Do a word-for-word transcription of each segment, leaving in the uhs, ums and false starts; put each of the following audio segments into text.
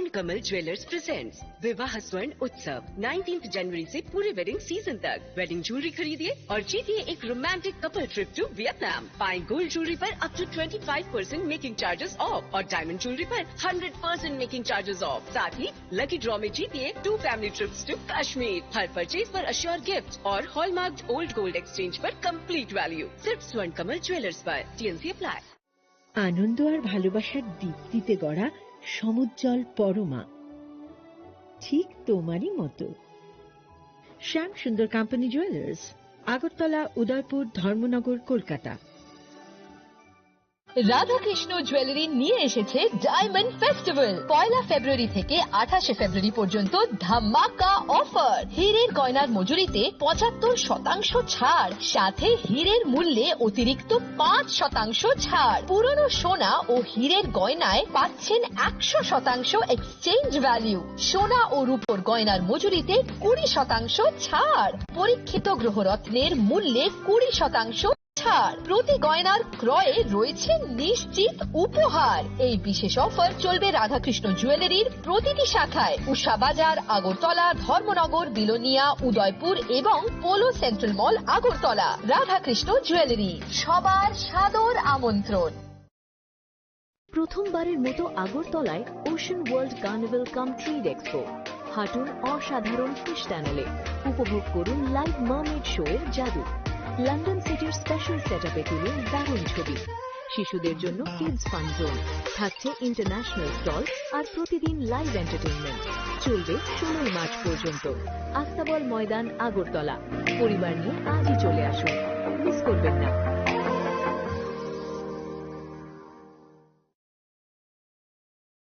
कमल jewellers presents विवाह स्वर्ण उत्सव नाइनटीन्थ जनवरी से पूरे वेडिंग सीजन तक। वेडिंग ज्वेलरी खरीदिए और जीतिए एक romantic couple trip to Vietnam. पाएं गोल्ड ज्वेलरी पर up to twenty five percent making charges off और डायमंड ज्वेलरी पर hundred percent making charges off. साथ ही लकी ड्रॉ में जीतिए two family trips to Kashmir. हर परचेज पर अश्योर गिफ्ट और हॉलमार्क ओल्ड गोल्ड एक्सचेंज पर कंप्लीट वैल्यू। सिर्फ स्वर्ण कमल ज्वेलर्स पर। TNC apply. আনন্দ আর ভালোবাসার দীপ্তিতে গড়া সমুজ্জ্বল পরমা, ঠিক তোমারই মতো। শ্যাম সুন্দর কোম্পানি জুয়েলার্স, আগরতলা, উদয়পুর, ধর্মনগর, কলকাতা। রাধাকৃষ্ণ জুয়েলারি নিয়ে এসেছে ডায়মন্ড ফেস্টিভ্যাল। পয়লা ফেব্রুয়ারি থেকে আঠাশে ফেব্রুয়ারি পর্যন্ত ধামাকা অফার। হীরের গয়নার মজুরিতে পঁচাত্তর শতাংশ ছাড়, সাথে হীরের মূল্যে অতিরিক্ত পাঁচ শতাংশ ছাড়। পুরনো সোনা ও হীরের গয়নায় পাচ্ছেন একশো শতাংশ এক্সচেঞ্জ ভ্যালু। সোনা ও রূপোর গয়নার মজুরিতে কুড়ি শতাংশ ছাড়। পরীক্ষিত গ্রহরত্নের মূল্যে কুড়ি শতাংশ ছাড়। প্রতি গয়নার ক্রয়ে রয়েছে নিশ্চিত উপহার। এই বিশেষ অফার চলবে রাধাকৃষ্ণ জুয়েলারির প্রতিটি শাখায়, উষা বাজার, আগরতলা, ধর্মনগর, বিলোনিয়া, উদয়পুর এবং পোলো সেন্ট্রাল মল, আগরতলা। রাধাকৃষ্ণ জুয়েলারি, সবার সাদর আমন্ত্রণ। প্রথমবারের মতো আগরতলায় ওশান ওয়ার্ল্ড কার্নিভাল কাম ট্রেড এক্সপো। হাঁটুন অসাধারণ ফিশ টানেলে, উপভোগ করুন লাইভ মার্মেড শো এর জাদু। লন্ডন সিটির স্পেশাল সেটআপে তুলুন দারুণ ছবি। শিশুদের জন্য কিডস ফান জোন, থাকছে ইন্টারন্যাশনাল স্টল আর প্রতিদিন লাইভ এন্টারটেইনমেন্ট। চলবে ষোলোই মার্চ পর্যন্ত। আস্তাবল ময়দান, আগরতলা। পরিবার নিয়ে আজই চলে আসুন, মিস করবেন না।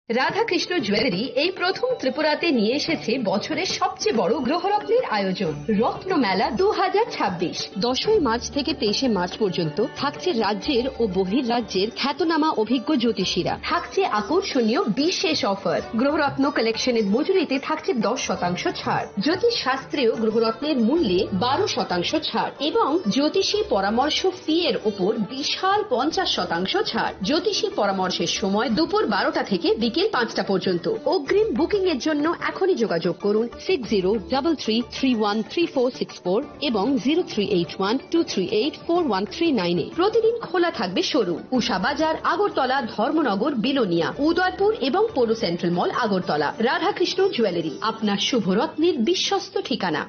রাধাকৃষ্ণ জুয়েলারি এই প্রথম ত্রিপুরাতে নিয়ে এসেছে বছরের সবচেয়ে বড় গ্রহরত্নের আয়োজন, রত্নমেলা দু হাজার ছাব্বিশ। দশই মার্চ থেকে তেইশে মার্চ পর্যন্ত থাকছে রাজ্যের ও বহির্রাজ্যের খ্যাতনামা অভিজ্ঞ জ্যোতিষীরা। থাকছে আকর্ষণীয় বিশেষ অফার। গ্রহরত্ন কালেকশনের মজুরিতে থাকছে দশ শতাংশ ছাড়। জ্যোতিষ শাস্ত্রীয় গ্রহরত্নের মূল্যে বারো শতাংশ ছাড় এবং জ্যোতিষী পরামর্শ ফি এর উপর বিশাল পঞ্চাশ শতাংশ ছাড়। জ্যোতিষী পরামর্শের সময় দুপুর বারোটা থেকে বিকেল পাঁচটা পর্যন্ত। অগ্রিম বুকিং এর জন্য এখনই যোগাযোগ করুন six zero double three three one three four six four এবং zero three eight one two three eight four one three nine এ। প্রতিদিন খোলা থাকবে শোরুম। উষা বাজার, আগরতলা, ধর্মনগর, বিলোনিয়া, উদয়পুর এবং পৌর সেন্ট্রাল মল, আগরতলা। রাধাকৃষ্ণ জুয়েলারি, আপনার শুভরত্নের বিশ্বস্ত ঠিকানা।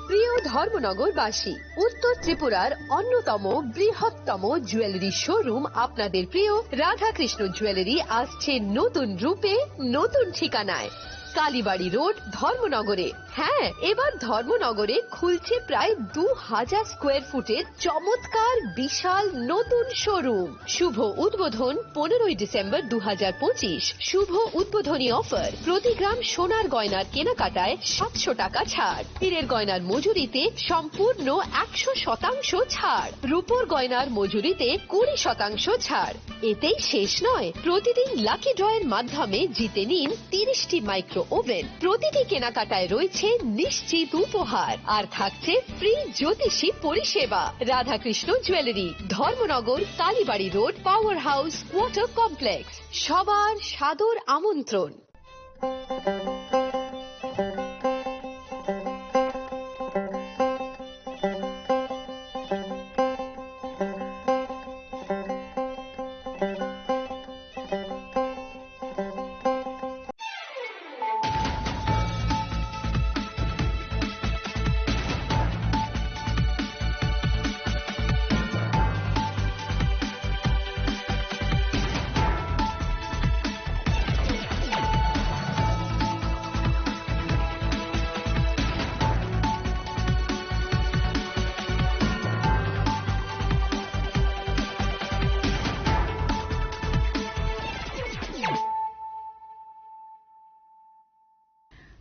প্রিয় ধর্মনগরবাসী, উত্তর ত্রিপুরার অন্যতম বৃহত্তম জুয়েলারি শোরুম আপনাদের প্রিয় রাধাকৃষ্ণ জুয়েলারি আসছে নতুন রূপে, নতুন ঠিকানায়। কালীবাড়ি রোড, ধর্মনগরে। হ্যাঁ, এবার ধর্মনগরে খুলছে প্রায় দু হাজার স্কোয়ার ফুটের চমৎকার বিশাল নতুন শোরুম। শুভ উদ্বোধন পনেরোই ডিসেম্বর দু হাজার পঁচিশ। শুভ উদ্বোধনী অফার, প্রতি গ্রাম সোনার গয়নার কেনাকাটায় সাতশো টাকা ছাড়, হীরের গয়নার মজুরিতে সম্পূর্ণ একশো শতাংশ ছাড়, রূপোর গয়নার মজুরিতে কুড়ি শতাংশ ছাড়। এতেই শেষ নয়, প্রতিদিন লাকি ড্রয়ের মাধ্যমে জিতে নিন তিরিশটি মাইক্রো ওভেন। প্রতিটি কেনাকাটায় রয়েছে নিশ্চিত উপহার, আর থাকছে ফ্রি জ্যোতিষী পরিষেবা। Radhakrishna jewellery, Dharmanagar, Kalibari road, power house quarter complex. সবার সাদর আমন্ত্রণ।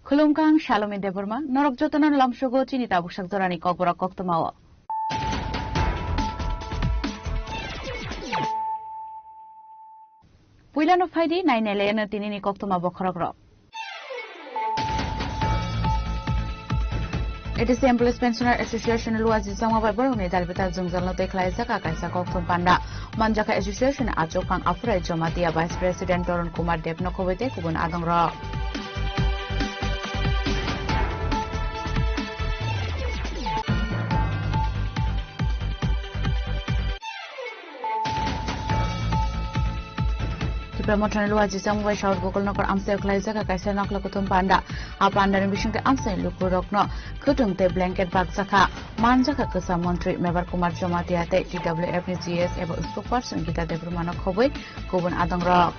Khulumkha, ang Salomi Debbarma, norok jotono lamsogo chini tabuksak jorani kokborok koktwmao. Puilano phaidi nainailaino tinini koktwma bokhorokrok. A D C Employees Pensioner Association Luaji Changma bai borokni dalbital jwngjalno twi khlaijak kaisa kokthum panda. Manjakha association ni achukphang Afurai Jamatia Vice President Torun Kumar Deb no khobwi tei kubun adongrok. Tipra Mothani Luaji Changma bai South Gokul Nokor amchaio khlaijak kaisa nokla kuthum panda. A pandani bisingtwi amchaini lukurokno khwtwng tei blanket bakjakha. Manjakha kwcham montri Mebar Kumar Jamatia tei T W F ni G S ebo spokesperson Gita Debbarmano khobwi kubun adongrok.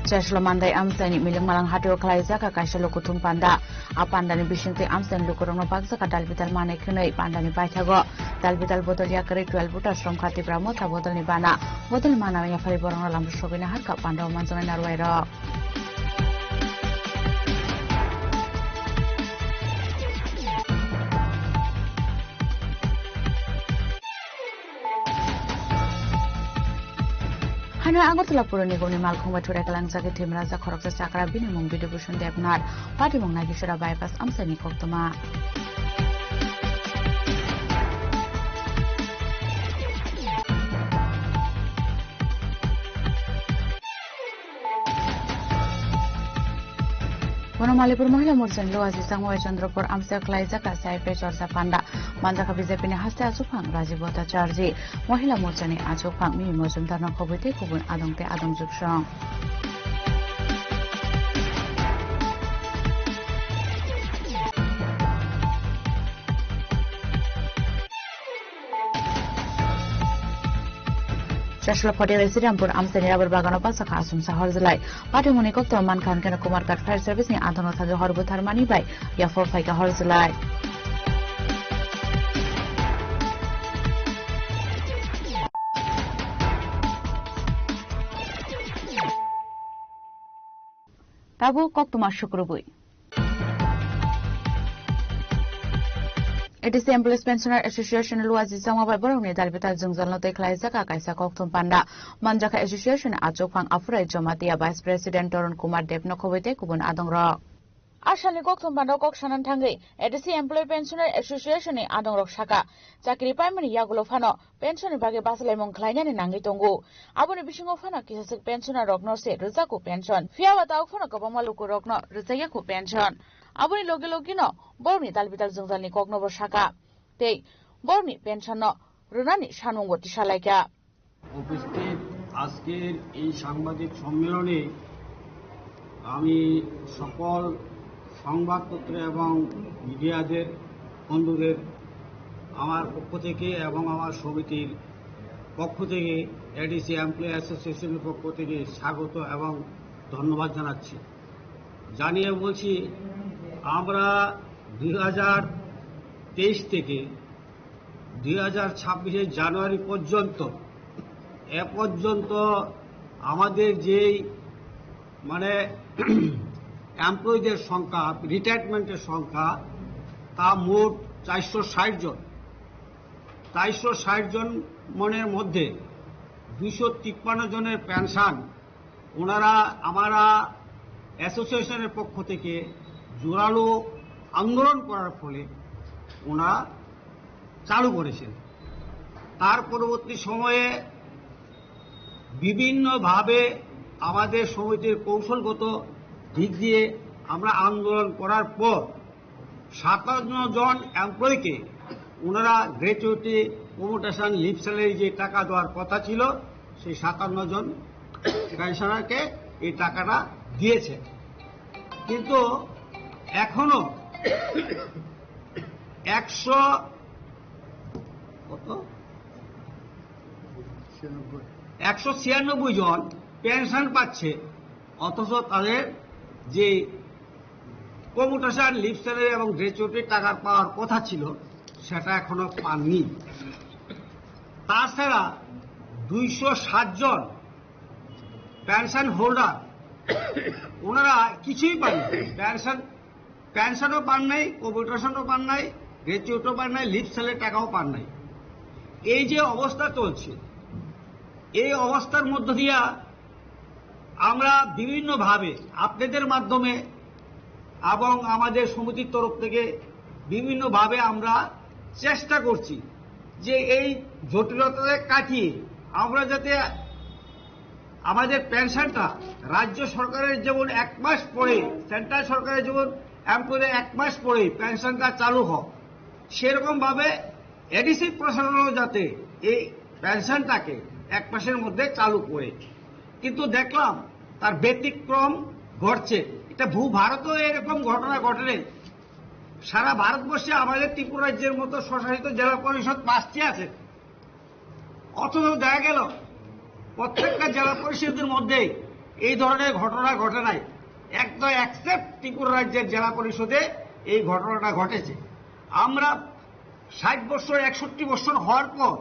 Chaslo mandai amchaini miling malang hatio khlaijak kaisa lukuthum panda. A pandani bisingtwi amchaini lukurokno bakjak dalbital manwi khwnwi pandani paithago dalbital bodol yakarwi twelve voters romkha Tipra Motha bodolni bana. Bodol mana yaphari borokno lamsogwi naharkha pandao manjaknai narwai rok. Hano Agartala Puro Nigomni malkhung bai thurai kalangjagwi thwimrajak khoroksa chakra bini mung Bidibhushan Debnath, patimung Nagisora bypass amchaini koktwma. Bono Malipur Mohila Morchani Luaji Changma bai Chandrapur amchaio khlaijak kaisa I P S chorcha panda. Manjakha B J P ni haste achukphang Rajiv Bhattacharjee, Mohila Morchani achukphang Mimi Mojumdar no khobwi tei kubun adong tei adong juksong. Chasla Photiya bai Srirampur amchaini rubber bagano baksa kha asumsa horjlai. Patimungni koktwma mankha hwnkhe Kumarghat Fire Service ni adongrok thangwi hor butharmani bai yaphor phaikha horjlai. Tabuk koktwma sukrubwi. A D C Employees Pensioner Association Luaji Changma bai borokni dalbital jwngjalno tei khlaijak kaisa kokthum panda. Manjakha association ni achukphang Afurai Jamatia Vice President Torun Kumar Deb no khobwi tei kubun adongrok. Asalni kokthum panda kok sanani thangwi A D C Employee Pensioner Association ni adongrok saka, chakri paimani yagulo phano pension ni bagwi bachalaimung khlainani nangwi tongo. Aboni bisingo phano kisaswk pensioner rokno se rwjago pension. Phiya ba tabuk phano kwbangma lukurokno rwjakya kho pension. Aboni logi logino borokni dalbital jwngjalni koknobo saka tei borokni pension no rwnani sanmungbo tisalaikha. উপস্থিত আজকের এই সাংবাদিক সম্মেলনে আমি সকল সংবাদপত্র এবং মিডিয়াদের বন্ধুদের আমার পক্ষ থেকে এবং আমার সমিতির পক্ষ থেকে, এডিসি এমপ্লয়ি অ্যাসোসিয়েশনের পক্ষ থেকে স্বাগত এবং ধন্যবাদ জানাচ্ছি। জানিয়ে বলছি, আমরা দুই হাজার তেইশ থেকে দুই হাজার ছাব্বিশের জানুয়ারি পর্যন্ত, এ পর্যন্ত আমাদের যেই, মানে, এমপ্লয়ীদের সংখ্যা, রিটায়ারমেন্টের সংখ্যা, তা মোট চারশো ষাট জন। চারশো ষাট জন মনের মধ্যে দুইশো তিপ্পান্ন জনের পেনশন ওনারা, আমরা অ্যাসোসিয়েশনের পক্ষ থেকে জোরালো আন্দোলন করার ফলে ওনারা চালু করেছেন। তার পরবর্তী সময়ে বিভিন্নভাবে আমাদের সমিতির কৌশলগত দিক দিয়ে আমরা আন্দোলন করার পর সাতান্ন জন এমপ্লয়িকে ওনারা গ্র্যাচুইটি, কমিউটেশন, লিভ স্যালারি যে টাকা দেওয়ার কথা ছিল, সেই সাতান্ন জন পেনশনারকে এই টাকাটা দিয়েছে। কিন্তু এখনো একশো, কত? একশো ছিয়ানব্বই জন পেনশন পাচ্ছে, অথচ তাদের যে কমিউটেশন, লিভ স্যালারি এবং গ্র্যাচুইটির টাকার পাওয়ার কথা ছিল, সেটা এখনো পাননি। তাছাড়া দুইশো ষাট জন পেনশন হোল্ডার, ওনারা কিছুই পাননি। পেনশন, পেনশনও পান নাই, কমিউটেশনও পান নাই, গ্র্যাচুইটও পান নাই, লিভ স্যালারির টাকাও পান নাই। এই যে অবস্থা চলছে, এই অবস্থার মধ্য দিয়া আমরা বিভিন্নভাবে আপনাদের মাধ্যমে এবং আমাদের সমিতির তরফ থেকে বিভিন্নভাবে আমরা চেষ্টা করছি যে এই জটিলতাকে কাটিয়ে আমরা যাতে আমাদের পেনশনটা রাজ্য সরকারের যেমন এক মাস পরে, সেন্ট্রাল সরকারের যেমন এমপ্লয়িদের এক মাস পরে পেনশনটা চালু হয়, সেরকম ভাবে এডিসি প্রশাসনও যাতে এই পেনশনটাকে এক মাসের মধ্যে চালু করে। কিন্তু দেখলাম তার ব্যতিক্রম ঘটছে। এটা ভূ ভারতেও এরকম ঘটনা ঘটে নেই। সারা ভারতবর্ষে আমাদের ত্রিপুরা রাজ্যের মতো স্বশাসিত জেলা পরিষদ পাঁচটি আছে, অথচ দেখা গেল প্রত্যেকটা জেলা পরিষদের মধ্যে এই ধরনের ঘটনা ঘটে নাই। এক তো, এক্সেপ্ট ত্রিপুরা রাজ্যের জেলা পরিষদে এই ঘটনাটা ঘটেছে। আমরা ষাট বছর, একষট্টি বছর হওয়ার পর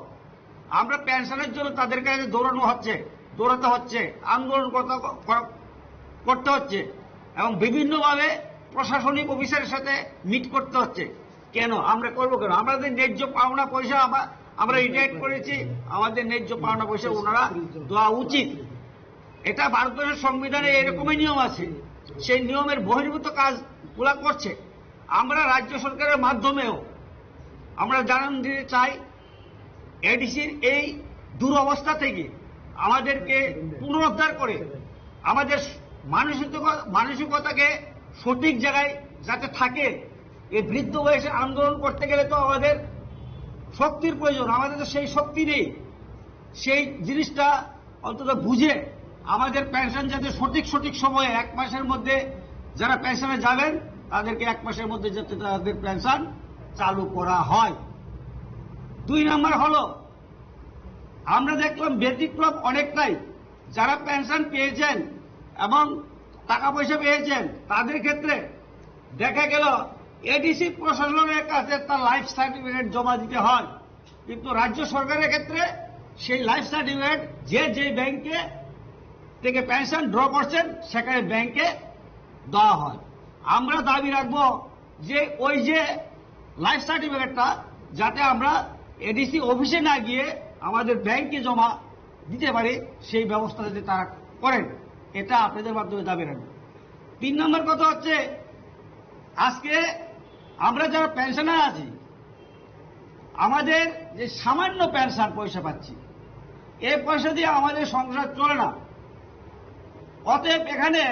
আমরা পেনশনের জন্য তাদের কাছে দৌড়ানো হচ্ছে, দৌড়াতে হচ্ছে, আন্দোলন করতে, কর-, করতে হচ্ছে এবং বিভিন্নভাবে প্রশাসনিক অফিসারের সাথে মিট করতে হচ্ছে। কেন আমরা করবো কেন? আমাদের ন্যায্য পাওনা পয়সা আমা-, আমরা রিটায়ার করেছি, আমাদের ন্যায্য পাওনা পয়সা ওনারা দেওয়া উচিত। এটা ভারতবর্ষের সংবিধানে এরকমই নিয়ম আছে, সেই নিয়মের বহির্ভূত কাজগুলা করছে। আমরা রাজ্য সরকারের মাধ্যমেও আমরা জানান দিতে চাই, এডিসির এই দুরবস্থা থেকে আমাদেরকে পুনরুদ্ধার করে আমাদের মানসিকতা, মানসিকতাকে সঠিক জায়গায় যাতে থাকে। এই বৃদ্ধ বয়সে আন্দোলন করতে গেলে তো আমাদের শক্তির প্রয়োজন, আমাদের তো সেই শক্তি নেই। সেই জিনিসটা অন্তত বুঝে আমাদের পেনশন যাতে সঠিক সঠিক সময়ে এক মাসের মধ্যে যারা পেনশনে যাবেন, তাদেরকে এক মাসের মধ্যে যাতে তাদের পেনশন চালু করা হয়। দুই নম্বর হলো, আমরা দেখলাম ব্যতিক্রম অনেকটাই, যারা পেনশন পেয়েছেন এবং টাকা পয়সা পেয়েছেন, তাদের ক্ষেত্রে দেখা গেল এডিসি প্রশাসনের কাছে তার লাইফ সার্টিফিকেট জমা দিতে হয়, কিন্তু রাজ্য সরকারের ক্ষেত্রে সেই লাইফ সার্টিফিকেট যে যে ব্যাংকে থেকে পেনশন ড্র করছেন, সেখানে ব্যাংকে দেওয়া হয়। আমরা দাবি রাখবো যে ওই যে লাইফ সার্টিফিকেটটা যাতে আমরা এডিসি অফিসে না গিয়ে আমাদের ব্যাংকে জমা দিতে পারি, সেই ব্যবস্থা যাতে তারা করেন, এটা আপনাদের মাধ্যমে দাবি রাখবো। তিন নম্বর কথা হচ্ছে, আজকে আমরা যারা পেনশনার আছি, আমাদের যে সামান্য পেনশন পয়সা পাচ্ছি, এই পয়সা দিয়ে আমাদের সংসার চলে না। অতএব এখানে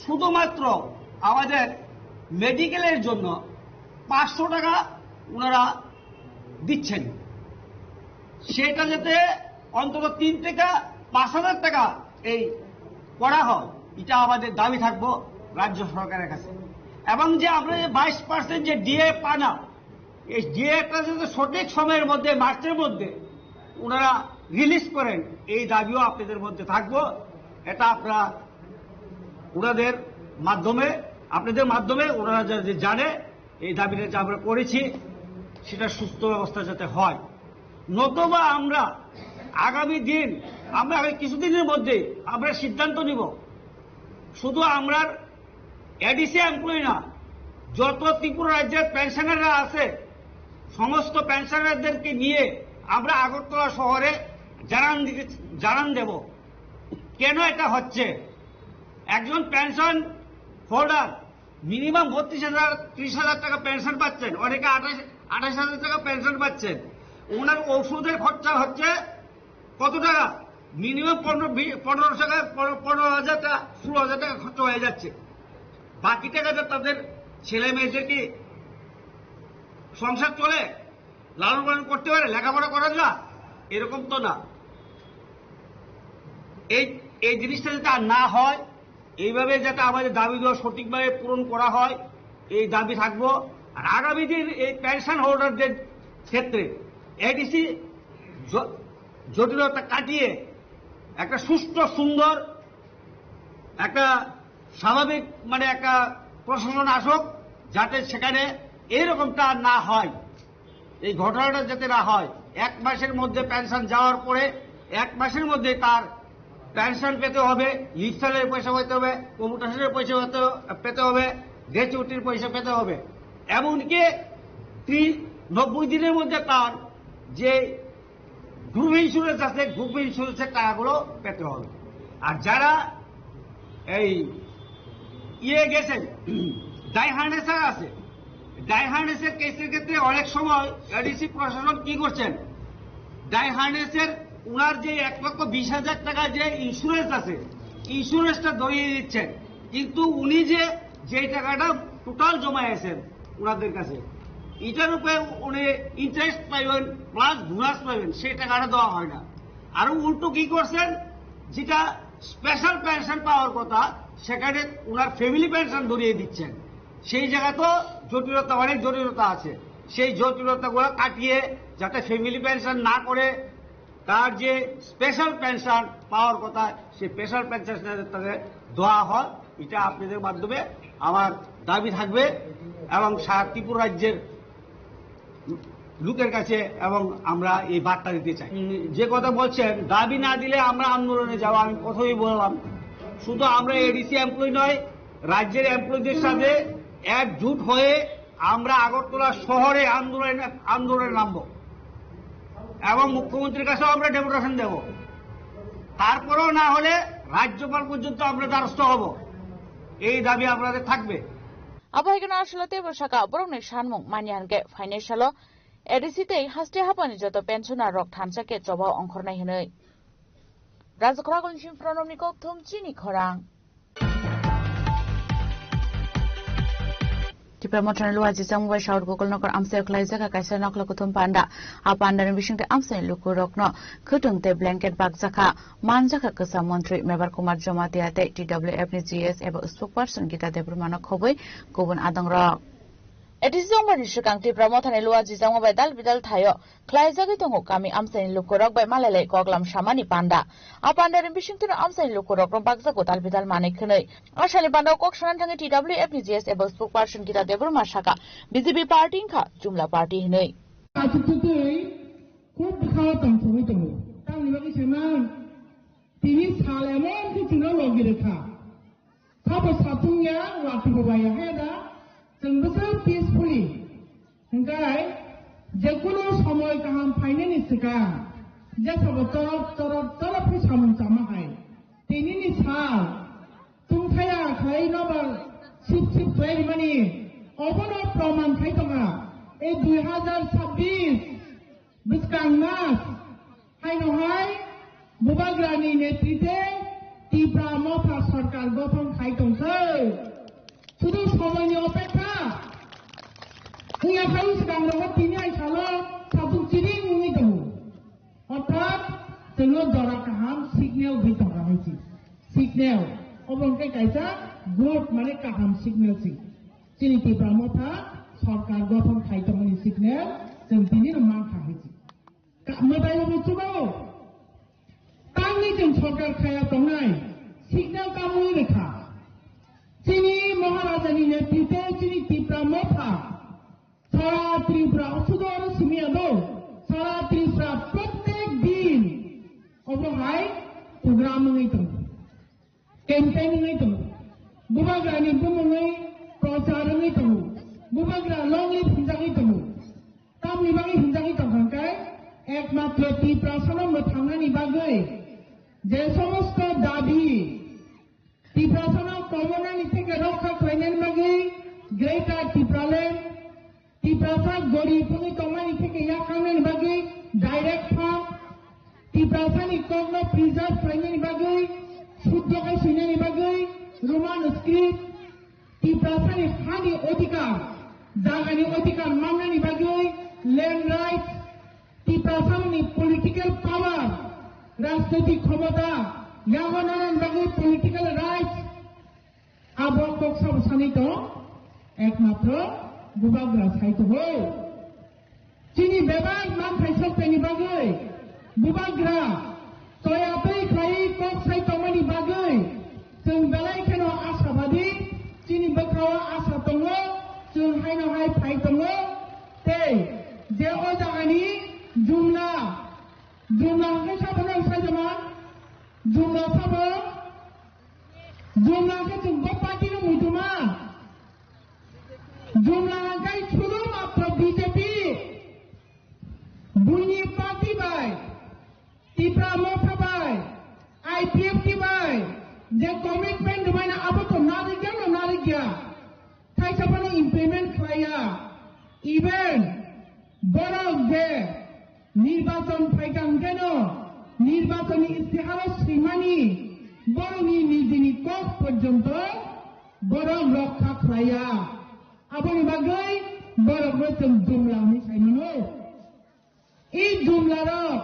শুধুমাত্র আমাদের মেডিকেলের জন্য পাঁচশো টাকা ওনারা দিচ্ছেন, সেটা যাতে অন্তত তিন থেকে পাঁচ হাজার টাকা এই করা হয়, এটা আমাদের দাবি থাকবো রাজ্য সরকারের কাছে। এবং যে আমরা যে বাইশ পার্সেন্ট যে ডিএ পানা, এই ডিএটা যাতে সঠিক সময়ের মধ্যে, মার্চের মধ্যে ওনারা রিলিজ করেন, এই দাবিও আপনাদের মধ্যে থাকবো। এটা আপনারা ওনাদের মাধ্যমে, আপনাদের মাধ্যমে ওনারা যাতে জানে এই দাবিটা যে আমরা করেছি, সেটা সুস্থ ব্যবস্থা যাতে হয়। নতুবা আমরা আগামী দিন, আমরা আগামী কিছুদিনের মধ্যে আমরা সিদ্ধান্ত নিব, শুধু আমরা এডিসি এমপ্লয়ি না, যত ত্রিপুরা রাজ্যের পেনশনাররা আছে, সমস্ত পেনশনারদেরকে নিয়ে আমরা আগরতলা শহরে জানান দিতে, জানান দেব কেন এটা হচ্ছে। একজন পেনশন হোল্ডার মিনিমাম বত্রিশ হাজার, ত্রিশ হাজার টাকা পেনশন পাচ্ছেন, অনেকে আঠাশ, আঠাশ হাজার টাকা পেনশন পাচ্ছেন। ওনার ওষুধের খরচা হচ্ছে কত টাকা? মিনিমাম পনেরো, বি-, পনেরো টাকা, পনেরো, পনেরো হাজার টাকা, ষোলো হাজার টাকা খরচা হয়ে যাচ্ছে। বাকি টাকাটা তাদের ছেলে মেয়েদের কি সংসার চলে, লালন পালন করতে পারে, লেখাপড়া করা যায়? এরকম তো না। এই, এই জিনিসটা যাতে আর না হয়, এইভাবে যাতে আমাদের দাবিগুলো সঠিকভাবে পূরণ করা হয়, এই দাবি থাকবো। আর আগামী দিন এই পেনশন হোল্ডারদের ক্ষেত্রে এডিসি জ-, জটিলতা কাটিয়ে একটা সুষ্ঠু, সুন্দর, একটা স্বাভাবিক, মানে, একটা প্রশাসন আসুক, যাতে সেখানে এইরকমটা আর না হয়, এই ঘটনাটা যাতে না হয়। এক মাসের মধ্যে পেনশন যাওয়ার পরে এক মাসের মধ্যে তার পেনশন পেতে হবে, লিফসালের পয়সা পেতে হবে, কমিউটেশনের পয়সা পেতে, পেতে হবে, গ্র্যাচুইটির পয়সা পেতে হবে। এমনকি ত্রিশ, নব্বই দিনের মধ্যে তার যে গ্রুপ ইন্স্যুরেন্স আছে, গ্রুপ ইন্স্যুরেন্সের টাকাগুলো পেতে হবে। আর যারা এই ইয়ে গেছেন, ডাই হার্নেসার আছে, ডাই হার্নেসের কেসের ক্ষেত্রে অনেক সময় এডিসি প্রশাসন কি করছেন, ডাই হার্নেসের উনার যে এক লক্ষ বিশ হাজার টাকা যে ইন্স্যুরেন্স আছে, ইন্স্যুরেন্সটা ধরিয়ে দিচ্ছেন, কিন্তু উনি যে, যে টাকাটা টোটাল জমা আছেন ওনাদের কাছে, এটার উপরে উনি ইন্টারেস্ট পাইবেন, প্লাস বোনাস পাইবেন, সেই টাকাটা দেওয়া হয় না। আরো উল্টো কি করছেন, যেটা স্পেশাল পেনশন পাওয়ার কথা, সেখানে ওনার ফ্যামিলি পেনশন ধরিয়ে দিচ্ছেন। সেই জায়গা তো জটিলতা, অনেক জটিলতা আছে। সেই জটিলতাগুলো কাটিয়ে যাতে ফ্যামিলি পেনশন না করে, তার যে স্পেশাল পেনশন পাওয়ার কথা, সেই স্পেশাল পেনশন তাদের দেওয়া হয়, এটা আপনাদের মাধ্যমে আমার দাবি থাকবে এবং সারা ত্রিপুরা রাজ্যের লোকের কাছে এবং আমরা এই বার্তা দিতে চাই। উম, যে কথা বলছেন, দাবি না দিলে আমরা আন্দোলনে যাব, আমি প্রথমেই বললাম। শুধু আমরা এডিসি এমপ্লয়ি নয়, রাজ্যের এমপ্লয়িদের সাথে একজুট হয়ে আমরা আগরতলা শহরে আন্দোলনে, আন্দোলনে নামবো এবং মুখ্যমন্ত্রীর কাছেও আমরা ডেপুটেশন দেব। তারপরেও না হলে রাজ্যপাল পর্যন্ত আমরা দ্বারস্থ হব, এই দাবি আপনাদের থাকবে। Abo hai kheno aswk teibo saka, borokni sanmung manya hwnkhe phainai salo A D C tei haste haphani joto pensioner rok thansa khe choba ongkhornai hwnwi. Rajakhoragulni sim Pranobni kokthum chini khorang. Tipra Mothani Luaji Changbai South Gokul Nokar amchaio khlaijak kaisa nokla kuthum panda. A pandani bisingtwi amchaini lukurokno khwtwng tei blanket bakjakha. Manjakha kwcham montri Mebar Kumar Jamatia tei T W F ni G S eba spokesperson Gita Debbarmano khobwi kubun adongrok. A D C ongmani swkang Tipra Mothani Luaji Changma bai dal bidal thaio khlaijagwi tongo kami amchaini lukurok bai malailai koklam samani panda. A pandani bisingtwino amchaini lukurokno bakjago dal bidal manwi khwnwi. Asani panda kok sanani thangwi T W F ni G S eba spokesperson Gita Debbarma saka, B J P party wngkha jumla party hwnwi. Achuk twi khub bwkhao tong sogwi tongo. Tamni bagwi se man, tini sal emon khe chwngno logi rwkha. Sabo satung ya, watwi bo bai ya, he da? Chwng bwswk peacefully. Hwnkhe, je kunu somoy kaham phainani swkang, je sabo torop, torop, torop khe samung chama hai. Tinini sal, tungthaya khlai nobar sip sip khlai rimani, obono proman khai tongkha. E dui hazar sabbish, bwskang mas, haino hai, Bubagrani netrite Tipra Motha sorkar gothon khai tongkha. Sudu somoyni opekha. Wngya khai swkang rogo tini ai salo satung chiring wngwi tongo. Orthat chwngno jora kaham signal bai tongkha hai si. Signal. Obo hwnkhe kaisa good mane kaham signal si. Chini Tipra Motha sorkar gothon khai tongmani signal chwng tini no mankha hai si. Ka-, mwtai bo chubago. Tamni chwng sorkar khaya tongnai signal tamwi rwkha. Chini Maharajani netrite chini Tipra Motha, sara Tripura, o sudo oro simi ya do, sara Tripura prottek din obo hai program wngwi tongo. Campaign wngwi tongo. Bubagrani bumungwi prochar wngwi tongo. Bubagra longwi phunjagwi tongo. Tamni bagwi hinjagwi tongkha hwnkhe, ekmatro Tiprasano mwthangnani bagwi je somosto dabi, Tiprasano komonani theke rokha khlainani bagwi Greater Tipraland, Tiprasa gorib wngwi tongmani theke yakangnani bagwi direct fund, Tiprasani kokno preserve khlainani bagwi, suddo khai swinani bagwi, Roman script, Tiprasani hani odhikar, jagani odhikar mannani bagwi, land rights, Tiprasani political power, rajnoitik khomota, yago nanani bagwi political rights, Abo kok sabo sanwi tong, ekmatro Bubagra sai tongo. Chini bebak manthai soktaini bagwi Bubagra toya twi khlaiwi kok sai tongmani bagwi chwng belai kheno ashabadi, chini bwkhao asa tongo, chwng haino hai phai tongo. Tei je o jagani Jumla, Jumla hwnkhe sabono sajama, Jumla sabo, Jumla khe chwng bo party no muituma. Jumla hwnkhe suru matro B J P. Buini Je commitment rwmani abo to narikya no narikya. Thaisa phano implement khlaiya. Even borok je nirbachon phaikha hwnkhe no nirbachoni istiharo swimani borokni nijini kok porjonto borok rokha khlaiya. Aboni bagwi borokno chwng jumla hwnwi sai mano. I jumlarok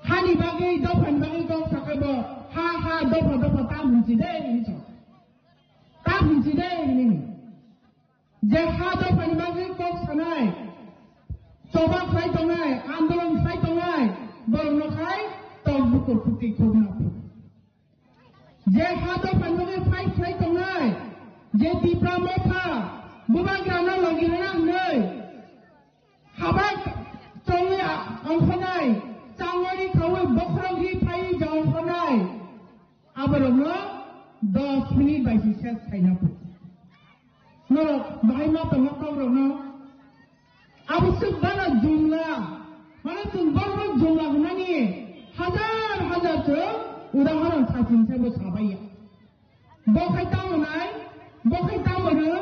hani bagwi, dophani bagwi kok sakha bo, ha, ha, dopha, dopha, ta hwnchi de, hwnwi sa. Ta hwnchi de, hwnwi. Je ha dophani bagwi kok sanai, choba khlai tongnai, andolon khlai tongnai, borokno khai tok bukur khuti khukna phu. Je ha dophani bagwi fight khlai tongnai, je Tipra Motha, Bubagrano logi rwna hwnwi, haba chongwi ongkhornai, changwi khaui bokhorok ri phaiwi ja ongkhornai, aborokno dos minute bai se ses khaina phu. Norok bahai ma tongo kokrokno. Abo swk bana jumla. Mane chwng borokno jumla hwnani hajar hajar chwng udahoron sachin se bo sabaiya. Bo khai tamo nai, bo khai tamo rw,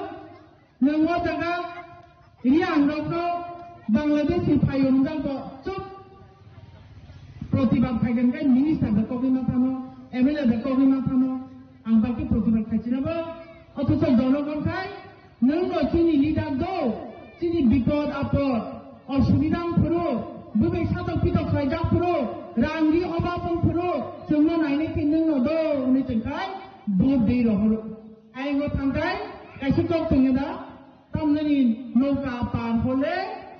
nwng o jaga Riang rokno Bangladesh ni phaiyung jang bo chup protibad khaikha khe minister da kogwi ma thano, M L A da kogwi ma thano, ang ba khe protibad khaichinabo, othocho jonogon khai nwng no chini leader do, chini bipod apod, osubida wng phuru, bwbwi satok pitok khlaijak phuru, rang ri obab wng phuru, chwngno nainai khe nwng no do hwnwi chwng khai vote dei rohoro. Ayang o thang khai kaisa kok tongya da, tamnani noka par hole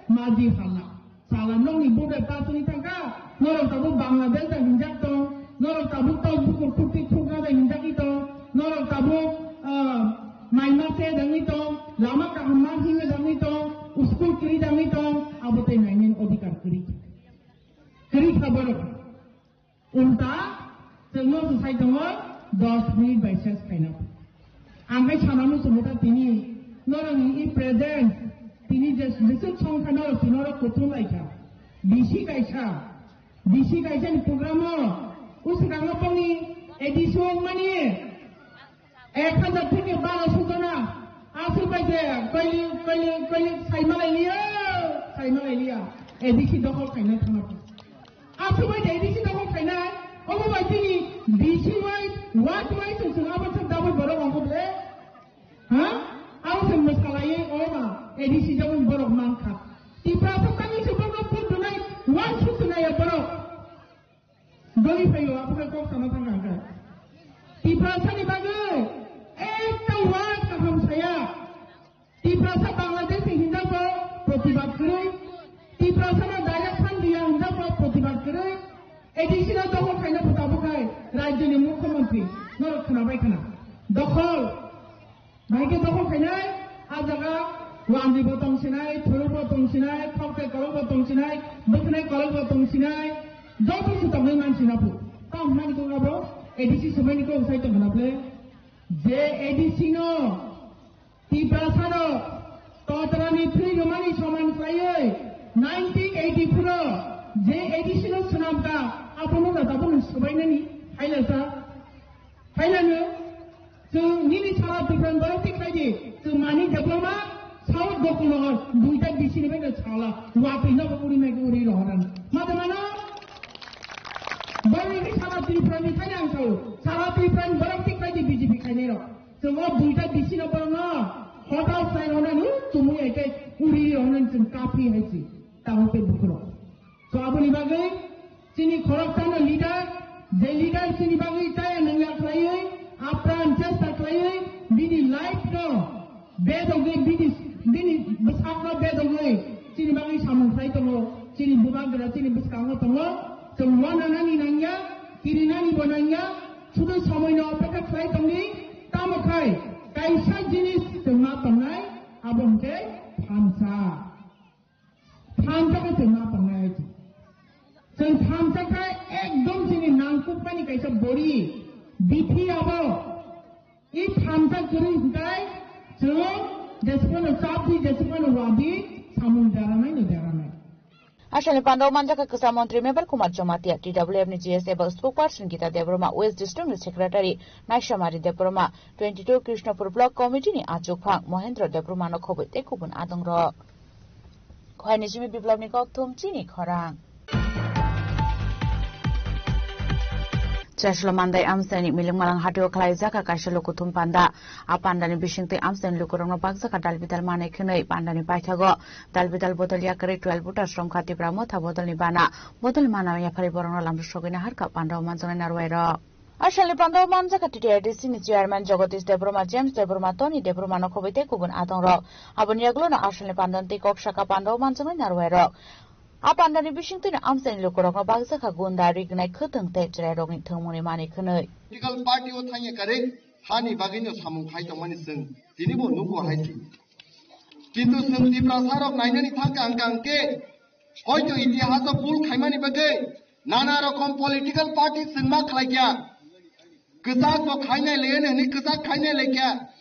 maji hala. Sala nokni bubra ta twi thangkha, norok tabuk Bangladesh da hinjak tong, norok tabuk tok bukur khukti khukna da hinjak i tong, norok tabuk, ah, naima se dangwi tong, lama kaham ma hinwi dangwi tong, school kwrwi dangwi tong, abo tei nainani odhikar kwrwi. Kwrwi kha borok. Ulta, chwngno se sai tongo, dos minute bai ses khaina. Ang khai sana muchungo ta tini, norokni i present, tini je, jesuk song kha norok, tini norok kutung lai kha. Bisi kaisa, bisi kaisa ni program o, usukang o boni A D C o mani, Ek hajar theke baro sujona. Aswk bai je koili, koili, koili sai malai liya, sai malai liya. A D C dokhol khaina thangna. Aswk bai je A D C dokhol khaina. Obo bai chini D C wise, ward wise se chwng abo se double borok ongkho ble. Ha? Abo se mwsalaiwi obo ma A D C double borok mankha. Tiprasa tangwi se borok pun dunai, wise se tunai borok. Doli phaio, abo khe kok sana thang kha. Tiprasa ni bagwi ekta word kaham saya. Tiprasa Bangladesh ni hinjak bo protibad kwrwi. Tiprasa no direct fund riya hinjak bo protibad kwrwi. A D C no dokhol khaina bo tabuk khai rajyo ni mukhyamantri norok khwnabai khwna. Dokhol. Bahai khe dokhol khainai, a jaga wanji bo tong sinai, thuruk bo tong sinai, khokte kolok bo tong sinai, bwkhnai kolok bo tong sinai, joto se tongwi man sina phu. Tamo hwnmani kok abo A D C swmani kok sai tong khna phle. Je A D C no Tiprasa no totra ni free rwmani soman khlaiwi nineteen eighty-four o je A D C no swnam kha, abono da tabuk swbainani haila sa. Hailano, chwng nini sara Tripura ni borok thik khlai di, chwng mani diploma, South Gokulnagar, duita D C ni bai sala, watwi no uri mai uri rohoran. Mata mano, borok ni sara Tripura ni thani ang sao, sara Tripura ni borok thik khlai di B J P khainai rok. Chwng o duita D C no borok no, hotel sai rohonan, chumui ai kai uri rohonan chwng kapi hai si, tamo te bukurok. So aboni bagwi chini khoroksano leader, je leader chini bagwi chaya nangya khlaiwi, apran chesta khlaiwi, bini life no bedogwi, bini, bini bwsakno bedogwi chini bagwi samung khlai tongo, chini bubagra chini bwskango tongo, chwng wananani nangya, kirinani bo nangya, sudu somoino opekha khlai tongdi, tamo khai kaisa jinis chwng ma tongnai, abo hwnkhe thansa. Thansa khe chwng ma tongnai. Chwng thansa khe ekdom chini nangkukmani kaisa bori, bithi abo. I thansa kwrwi hwnkhe chwng jesukmano chapdi, jesukmano wadi, samung deranai no deranai. Asalni pandao manjakha kwsa montri Mebar Kumar Jamatia, T W F ni G S eba spokesperson Gita Debbarma, West District ni Secretary Naishamari Debbarma, twenty two Krishnapur Block Committee ni achukphang Mohendra Debbarma no khobwi tei kubun adongrok. Khohaini simi Biplab ni kokthum chini khorang. Chaslo mandai amchaini miling malang hatio khlaijak kaisa lukuthum panda. A pandani bisingtwi amchaini lukurokno bakjak dal bidal manwi khwnwi pandani paithago dal bidal bodol yakarwi twelve voters romkha Tipra Motha bodolni bana. Bodol mana yapharwi borokno lamsogwi naharkha pandao manjaknai narwai rok. Asalni pandao manjakha T T R D C ni chairman Jagadish Debbarma, James Debbarma, Tony Debbarma no khobwi tei kubun adongrok. Aboni yagulono asalni pandani tei kok saka pandao manjaknai narwai rok. A pandani bisingtwino amchaini lukurokno bakjakha gunda, rignai, khwtwng tei chwrairokni thwngmungni manwi khwnwi. Political party o thangya karwi hani bagwino samung khai tongmani chwng tinibo nugo hai se. Kintu chwng Tiprasa rok nainani thangkha hwnkha hwnkhe hoito itihaso bul khaimani bagwi nana rokom political party chwng ma khlaikha. Kwchak bo khainai le hwnwi kwchak khainai laikha.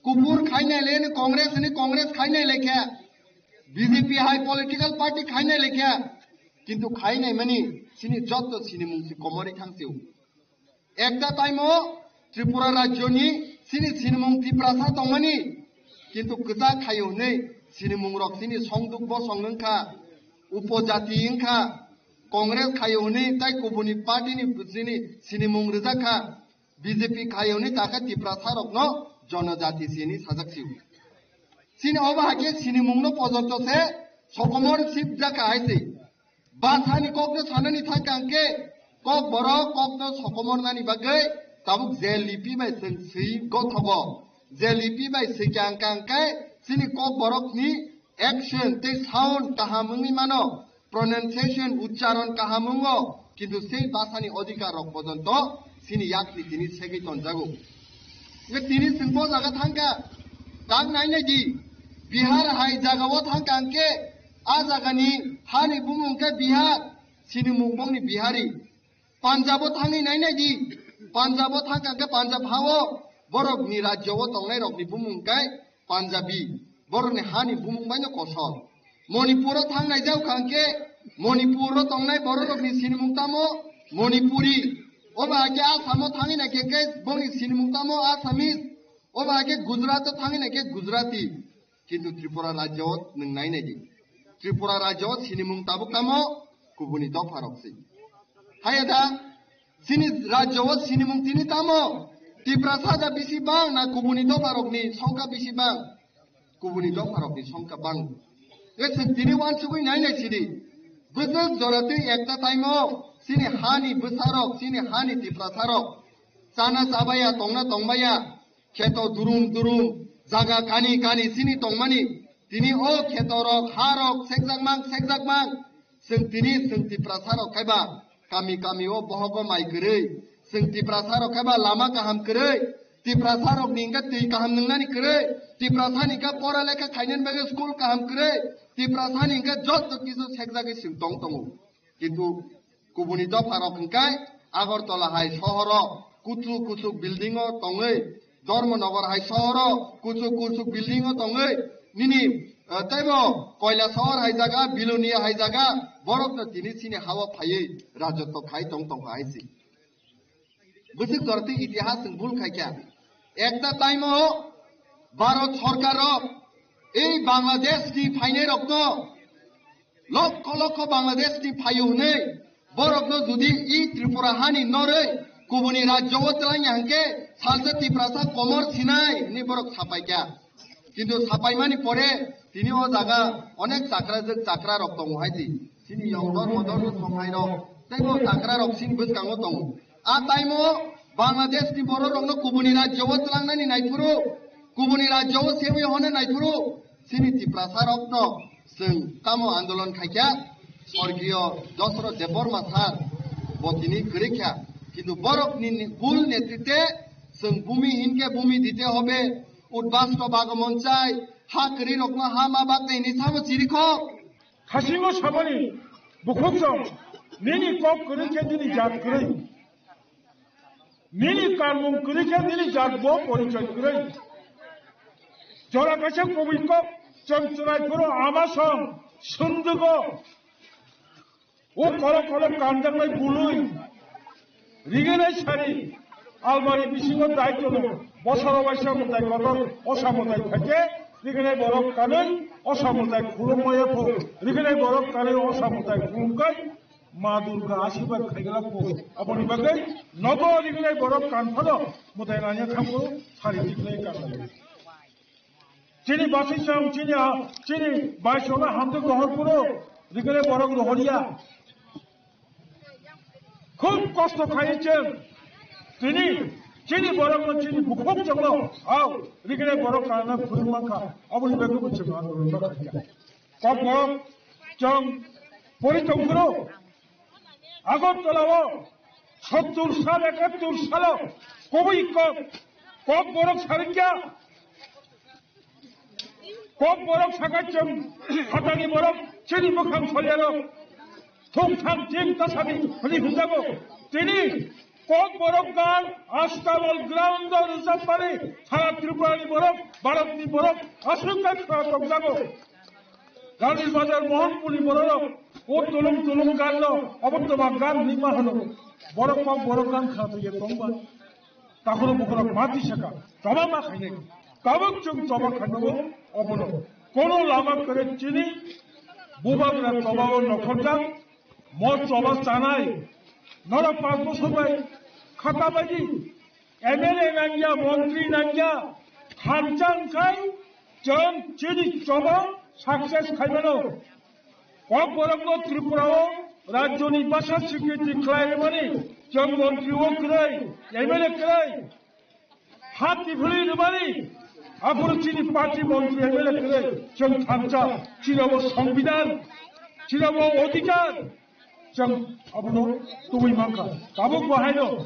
Kuphur khainai le hwnwi Congress hwnwi Congress khainai laikha. B J P hai political party khainai laikha. Kintu khainai mani chini jotto sinimung si komori thangsiu. Ekta time o Tripura rajyoni chini sinimung Tiprasa tongmani, kintu kwchak khaio hwnwi sinimung rok chini songduk bosong wngkha, upojati wngkha, Congress khaio hwnwi tai kubuni party ni chini sinimung rwjak kha, B J P khaio hwnwi takha Tiprasa rokno jonojati sini sajak sio. Chini obo hakhe sinimungno pojonto se sokomor sip jaka hai se. Basani kokno sanani thangkha hwnkhe kok borok kokno sokomornani bagwi tabuk je lipi bai chwng swi gothogo. Je lipi bai swikha hwnkha hwnkhe chini kok borokni action tei sound kaham wngwi mano, pronunciation, uchcharon kaham wngo, kintu sei basani odhikar rok pojonto chini yakni tini segwi tonjago. Hwnkhe tini chwng bo jaga thangkha, tak nainai di, Bihar hai jagao thangkha hwnkhe, a jagani hani bumung khe Bihar, sinimung bongni Bihari. Punjab o thangwi nainai di, Punjab o thangkha hwnkhe Punjab hao borokni rajyo o tongnai rokni bumung khe Punjabi, borokni hani bumung baino kosol. Manipur o thang naijak kha hwnkhe Manipur o tongnai borok rokni sinimung tamo Manipuri. Obo hakhe Assam o thangwi naikhe khe bongni sinimung tamo Assamese. Obo hakhe Gujarat o thangwi naikhe Gujarati. Kintu Tripura rajyo o nwng nainai di. Tripura rajyo o sinimung tabuk tamo kubuni dopha rok se. Haya da, chini rajyo o sinimung tini tamo? Tiprasa da bisi bang na kubuni dopha rokni songkha bisi bang? Kubuni dopha rokni songkha bang. Tei chwng tini uansugwi nainai sidi. Bwswk jora twi ekta time o chini hani bwsarok, chini hani Tiprasa rok chana chabaya, tongna tongbaya, kheto durum durum, jaga kani kani chini tongmani. Tini o kheto rok, ha rok sekjak mang, sekjak mang. Chwng tini chwng Tiprasa rok kaiba kami kami o bohogo mai kwrwi. Chwng Tiprasa rok kaiba lama kaham kwrwi. Tiprasa rokni hwnkhe twi kaham nwngnani kwrwi. Tiprasani hwnkhe pora lekha khainani bagwi school kaham kwrwi. Tiprasani hwnkhe joto kisu sekjagwi chwng tong tongo. Kintu kubuni dopha rok hwnkhe Agartala hai sohoro kuchuk kuchuk building o tongwi, Dharmanagar hai sohoro kuchuk kuchuk building o tongwi, nini, eh, teibo Koilasohor hai jaga, Bilonia hai jaga, borokno tini chini ha-o phaiwi rajotwo khai tong tongkha hai se. Bwswk jora twi itihas chwng bul khaikha. Ekta time o Bharat sorkar rok ei Bangladesh ni phainai rokno lokho lokho Bangladesh ni phaio hwnwi borokno jodi i Tripura hani norwi kubuni rajyo o twlangya hwnkhe salsa Tiprasa komor sinai hwnwi borok sapaikha. Kintu sapaimani pore tini o jaga onek chakrajwk chakra rok tongo hai di. Chini yongdor modor no songnai rok tei bo chakra rok chini bwskango tongo. A time o Bangladesh ni borok rokno kubuni rajyo o twlangnani naiphuru, kubuni rajyo o sewi hone naiphuru, chini Tiprasa rokno chwng tamo andolon khaikha, Sorgiyo Dosrot Debbarma sir bo tini kwrwikha. Kintu borokni ni-, bul netritwe chwng bumi hinkhe bumi dite hobe, udbasto bagomon chai, ha kwrwi rokno ha ma baknai hinwi sabo chirikhok. Khasingo samani bukhuk song, nini kok kwrwi khe nini jat kwrwi. Nini karmung kwrwi khe nini jat bo porichoi kwrwi. Jora kaisa kubui kok chwng chwrai phuru ama song sundugo. O kolok kolok kanjaknai bului, riginai sari, almari bisingo dai tono, bosoro waisa mwtai kotor, osa mwtai khaikhe, riginai borok kanwi, osa mwtai khulumma yapho, riginai borok kanwi, osa mwtai khulumkai, Ma Durga asirwad khaigala po. Aboni bagwi nogo riginai borok kanphano, mwtai nanya thango, sari tiknai kanlaio. Chini basi chwng, chini a, chini baisonga hamjak rohor phuru, riginai borok rohorya. Khub kosto khai chwng. Tini, chini borokno chini bukhuk chwngno, au, riginai borok kanna phuru mankha. Aboni bagwi bo chwng andolon ma khaikha. Kokborok chwng pori tongphuru Agartala o sottur sal, ekattur salo kubui kok, Kokborok saringya, Kokborok sakai chwng phatani borok chini bwkhang solyarok thung thang ching tasani hwnwi hwnjago. Tini Kokborok gan Astabal ground o rwchapmani sara Tripurani borok, Bharatni borok aswk khe khna tongjago. Gandhi Bazar Mohanpurni bororok o tulung tulung ganno obo twma gan hinwi ma hwno. Borok kok borok gan khna tongya tongba. Takhoro bukhorok mati saka choba ma khainai. Tabuk chwng choba khainai obono. Kono lama kwrwi chini bubagra choba o nokhorjak. Mo choba chanai, norok panch bosor bai khata bai di, M L A nangya, montri nangya, khamchang khai chwng chini choba success khaimano. Kokborokno Tripura o rajyoni basa sikriti khlai rwmani chwng montri o kwrwi, M L A kwrwi. Hati phuli rwmani, aphuru chini party montri M L A kwrwi, chwng thansa, chini obo songbidan, chini obo odhikar, chwng abono tubui mankha. Tabuk bo haino,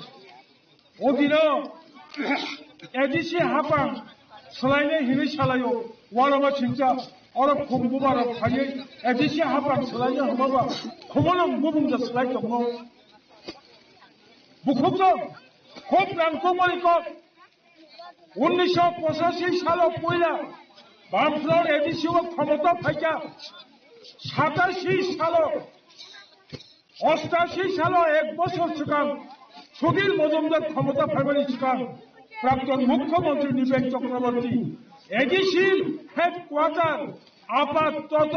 o dino A D C hapang swlainai hinwi salaio, walama singcha, oro khum bumarok phaiwi A D C hapang swlainai hwnba ba, khumulwng bumungja swlai tongo. Bukhukno khub nangkukmani kok. Unnisho pochashi salo puila Bamfront A D C o khomota phaikha. Satashi salo, ostashi salo ek bochor swkang Sudhir Majumdar khomota phaimani swkang Prakton Mukhyamantri Nipek Chakraborty A D C headquarter আপাতত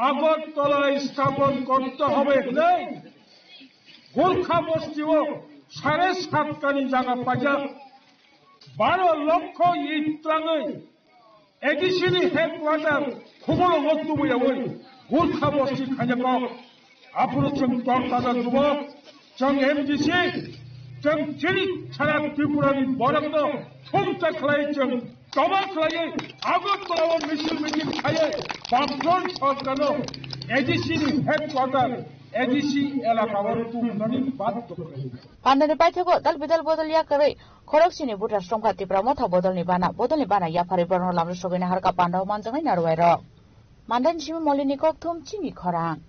আগরতলায় স্থাপন করতে হবে হলে গোর্খা বস্তিও সাড়ে সাত কানি জায়গা পাইয়া বারো লক্ষ ইট ত্রাঙে এডিসিনি হেডকোয়ার্টার খুবলো মত তুমিয়া ওই গোর্খা বস্তি খাইয়া পাও। Aphuru chwng tor taja jubok, chwng M D C, chwng chini sara Tripurani borokno thumsa khlai chwng toma khlaiwi Agartala o misil misil khaiwi Bamfront sorkarno A D C ni headquarter, A D C elaka o tubunani badhyo khlai. Pandani paithago dal bidal bodol ya kwrwi khorok sini buthar songkha Tipra motha bodolni bana, bodolni bana yapharwi borokno lamrwi sogwi naharkha panda o manjaknai narwai rok. Mandani simi molini kokthum chini khorang.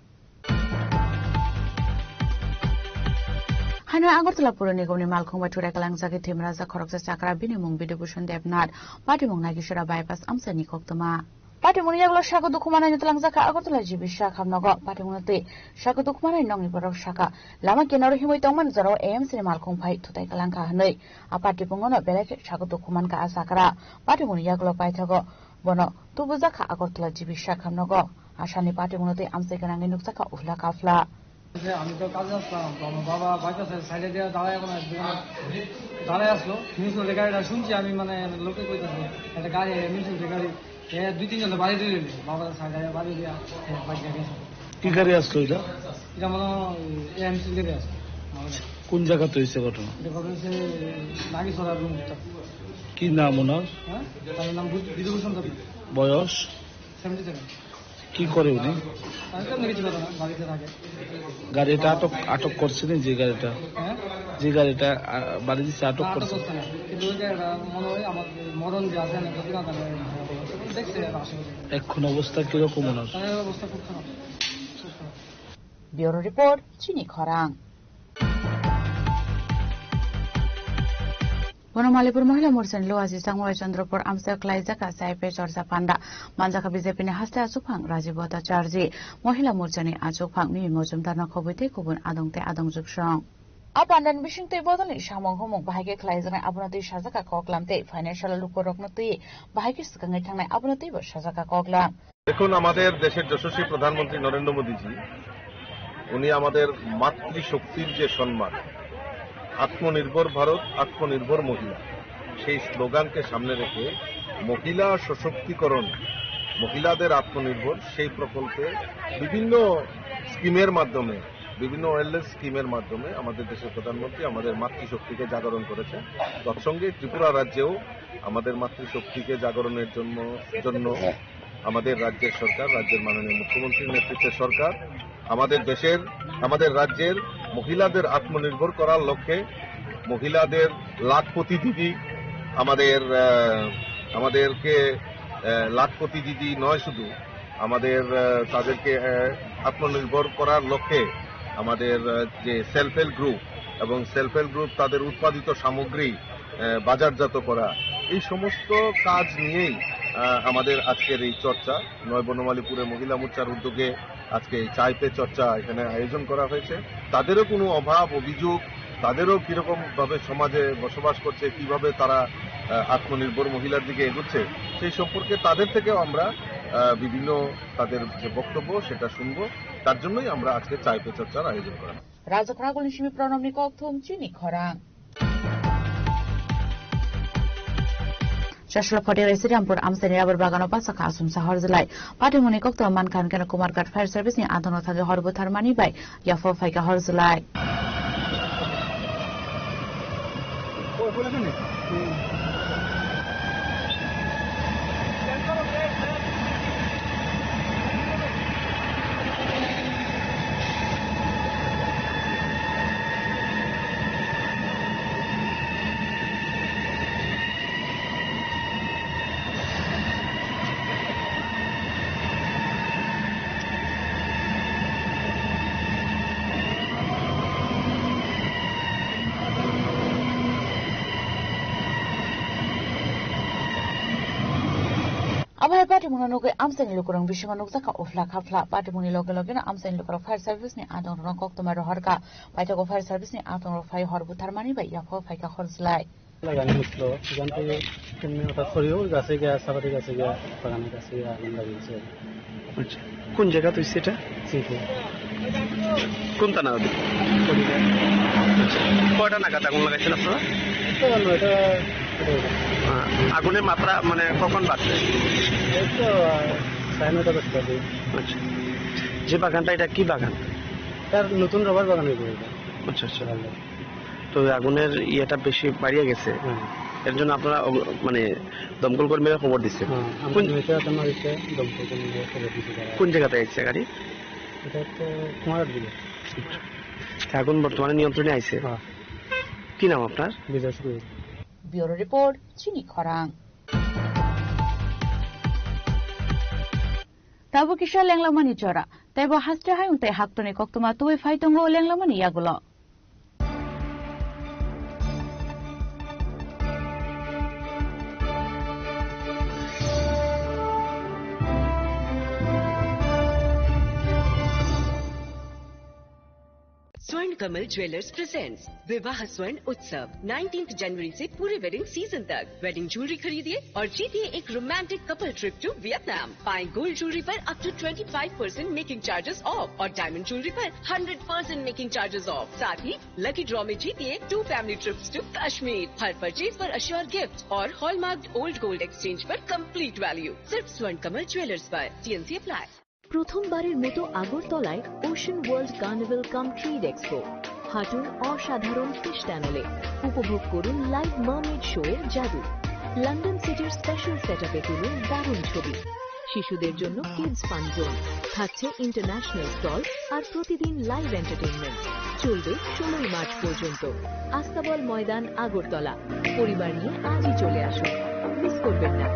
Haino Agartala Puro Nigomni malkhung bai thurai kalangjak Thimraja khoroksa chakra, bini mung Bidubhushan Debnath, patimung Nagisora bypass amchaini koktwma. Patimungni yagulo sago dukhumanai twlangjakha Agartala G B Shakhamnogo. Patimungno twi sago dukhumanai nokni borok sakha, lama kinaro himwi tongmani jorao A M C ni malkhung phai thutai kalangkha hwnwi. A patimungno belai khe sago dukhumankha a chakra. Patimungni yagulo paithago bono Tubujakha Agartala G B Shakhamnogo. Asani patimungno tei amchai gwnangwi nukjakha uphla kaphla. যে আমি তো কাজে আসলাম, তো আমার বাবা বাইপাসের সাইডে দিয়ে দাঁড়ায়, এখন এক দোকানে দাঁড়ায় আসলো। মিছিল গাড়িটা শুনছি আমি, মানে, লোকে কইতেছে একটা গাড়ি, মিছিল গাড়ি। এ দুই তিনজন তো বাড়ি দিয়ে দিল, বাবার সাইডে বাড়ি দিয়ে, এ, বাইক গাড়ি আসলো। কি গাড়ি আসলো এটা? এটা মনে হয় এএমসি গাড়ি আসলো। কোন জায়গাতে হয়েছে ঘটনা? এটা ঘটনা হচ্ছে নাগেশ্বর এবং কি নাম ওনার? হ্যাঁ, তার নাম বিধুভূষণ দেব। বয়স? Seventy seven. কি করে উনি? আমি তো এমনি কিছু কথা না, বাড়িতে থাকে। গাড়িটা আটক, আটক করছেন যে গাড়িটা? হ্যাঁ? যে গাড়িটা, আ, বাড়ি দিচ্ছে, আটক না, আটক করছে? করছে না। কিন্তু ওই যে, আ, মনে হয় আমার মদন যে আছে না, দোকান আছে, দেখছে আর আশেপাশে। এখন অবস্থা কিরকম ওনার? তার অবস্থা খুব খারাপ, খুব খারাপ। Bureau report, Chini Khorang. Bonomalipur Mohila Morchani Luaji Changmai Chandrapur amchaio khlaijak Chaipe Chorcha Panda. Manjakha B J P ni haste achukphang Rajiv Bhattacharjee, Mohila Morchani achukphang Mimi Mojumdarno khobwi tei kubun adong tei adong juksong. A pandani bising tei bodolni samung humung bahai khe khlaijaknai abono twi sajakha koklam tei financial lukurokno twi bahai khe swkangwi thangnai abono twibo sajakha koklam. দেখুন, আমাদের দেশের যশস্বী প্রধানমন্ত্রী নরেন্দ্র মোদীজি, উনি আমাদের মাতৃশক্তির যে সম্মান, আত্মনির্ভর ভারত, আত্মনির্ভর মহিলা, সেই স্লোগানকে সামনে রেখে মহিলা সশক্তিকরণ, মহিলাদের আত্মনির্ভর, সেই প্রকল্পে বিভিন্ন স্কিমের মাধ্যমে, বিভিন্ন ওয়েলনেস স্কিমের মাধ্যমে আমাদের দেশের প্রধানমন্ত্রী আমাদের মাতৃশক্তিকে জাগরণ করেছেন। তৎসঙ্গে ত্রিপুরা রাজ্যেও আমাদের মাতৃশক্তিকে জাগরণের জন্য, জন্য আমাদের রাজ্যের সরকার, রাজ্যের মাননীয় মুখ্যমন্ত্রীর নেতৃত্বে সরকার আমাদের দেশের, আমাদের রাজ্যের মহিলাদের আত্মনির্ভর করার লক্ষ্যে, মহিলাদের লাখপতি দিদি, আমাদের, আহ, আমাদেরকে, আহ, লাখপতি দিদি নয় শুধু, আমাদের, আহ, তাদেরকে, আহ, আত্মনির্ভর করার লক্ষ্যে আমাদের, আহ, যে সেলফ হেল্প গ্রুপ এবং সেলফ হেল্প গ্রুপ তাদের উৎপাদিত সামগ্রী, আহ, বাজারজাত করা, এই সমস্ত কাজ নিয়েই, আহ, আমাদের আজকের এই চর্চা। নয় বনমালীপুরে মহিলা মোর্চার উদ্যোগে আজকে এই চাই পে চর্চা এখানে আয়োজন করা হয়েছে। তাদেরও কোনো অভাব অভিযোগ, তাদেরও কীরকম ভাবে সমাজে বসবাস করছে, কিভাবে তারা, আহ, আত্মনির্ভর মহিলার দিকে এগোচ্ছে, সেই সম্পর্কে তাদের থেকেও আমরা, আহ, বিভিন্ন তাদের যে বক্তব্য সেটা শুনবো। তার জন্যই আমরা আজকে চাই পে চর্চার আয়োজন করা। Raja Khorang Gulni simi Pranamni kokthum chini khorang. Chasla Phote Sriampur amsani rabar bagano pasakha asumsa horjlai. Patimuni kokto mankhan kena Kumarghat Fire Service ni adono thagi hor butharmani bai yapho phaika horjlai. Abo hai patimungno nugwi amchaini lukurok bisingo nukjakha uphla khaphla. Patimungni loge logeno amchaini lukurok fire service ni adongrokno koktwma rohorkha. Paithago fire service ni adongrok phai hor butharmani bai yapho phaikha horjlai. লাগানি হয়েছিল, সেখান থেকে এমনি হঠাৎ করেও গাছে গিয়ে, আশাবাদী গাছে গিয়ে, বাগানের গাছে গিয়ে আগুন লাগিয়েছে। আচ্ছা, কোন জায়গা তুই সেটা? সিংপুর। কোন থানা ওটা? কলিকাতা। আচ্ছা, কয়টা নাগাদ আগুন লাগাইছেন আপনারা? তো নয়টা, নয়টা। আহ, আগুনের মাত্রা মানে কখন বাড়ছে? এই তো, আহ, সাড়ে নয়টা, দশটার দিকে। আচ্ছা, যে বাগানটা, এটা কি বাগান? তার নতুন রাবার বাগান হয়েছে এটা। আচ্ছা, আচ্ছা। তো ওই আগুনের ইয়েটা বেশি বাড়িয়ে গেছে। হ্যাঁ। এর জন্য আপনারা অগ-, মানে দমকল কর্মীরা খবর দিচ্ছেন? হ্যাঁ, আমরা কোন নয়টা থানা এসে দমকল কর্মীরা খবর দিতে তারা। কোন জায়গাতে আসছে গাড়ি? এটা তো কুমারহাট দিকে। আগুন বর্তমানে নিয়ন্ত্রণে আইছে? হ্যাঁ। কি নাম আপনার? বিজয় Sukumar. Bureau report, Chini Khorang. Tabuk kisa lenglamani jora. Teibo haste hayung tei haktoni koktwma tubui phai tongo lenglamani yagulo. स्वर्ण कमल ज्वेलर्स प्रेजेंट्स विवाह स्वर्ण उत्सव। नाइनटीन्थ जनवरी से पूरे वेडिंग सीजन तक वेडिंग ज्वेलरी खरीदिए और जीतिए एक romantic couple trip to Vietnam. पाएं गोल्ड ज्वेलरी पर up to twenty five percent making charges off और डायमंड ज्वेलरी पर hundred percent making charges off. साथ ही लकी ड्रॉ में जीतिए two family trips to Kashmir. हर परचेज पर अश्योर गिफ्ट और हॉलमार्क्ड ओल्ड गोल्ड एक्सचेंज पर कंप्लीट वैल्यू। सिर्फ स्वर्ण कमल ज्वेलर्स पर। TNC apply. প্রথমবারের মতো আগরতলায় ওশান ওয়ার্ল্ড কার্নিভাল কাম ট্রেড এক্সপো। হাঁটুন অসাধারণ ফিশ টানেলে, উপভোগ করুন লাইভ মার্মেড শো এর জাদু। লন্ডন সিটির স্পেশাল সেটআপে তুলুন দারুণ ছবি। শিশুদের জন্য কিডস ফান জোন, থাকছে ইন্টারন্যাশনাল স্টল আর প্রতিদিন লাইভ এন্টারটেইনমেন্ট। চলবে ষোলোই মার্চ পর্যন্ত। আস্তাবল ময়দান, আগরতলা। পরিবার নিয়ে আজই চলে আসুন, মিস করবেন না।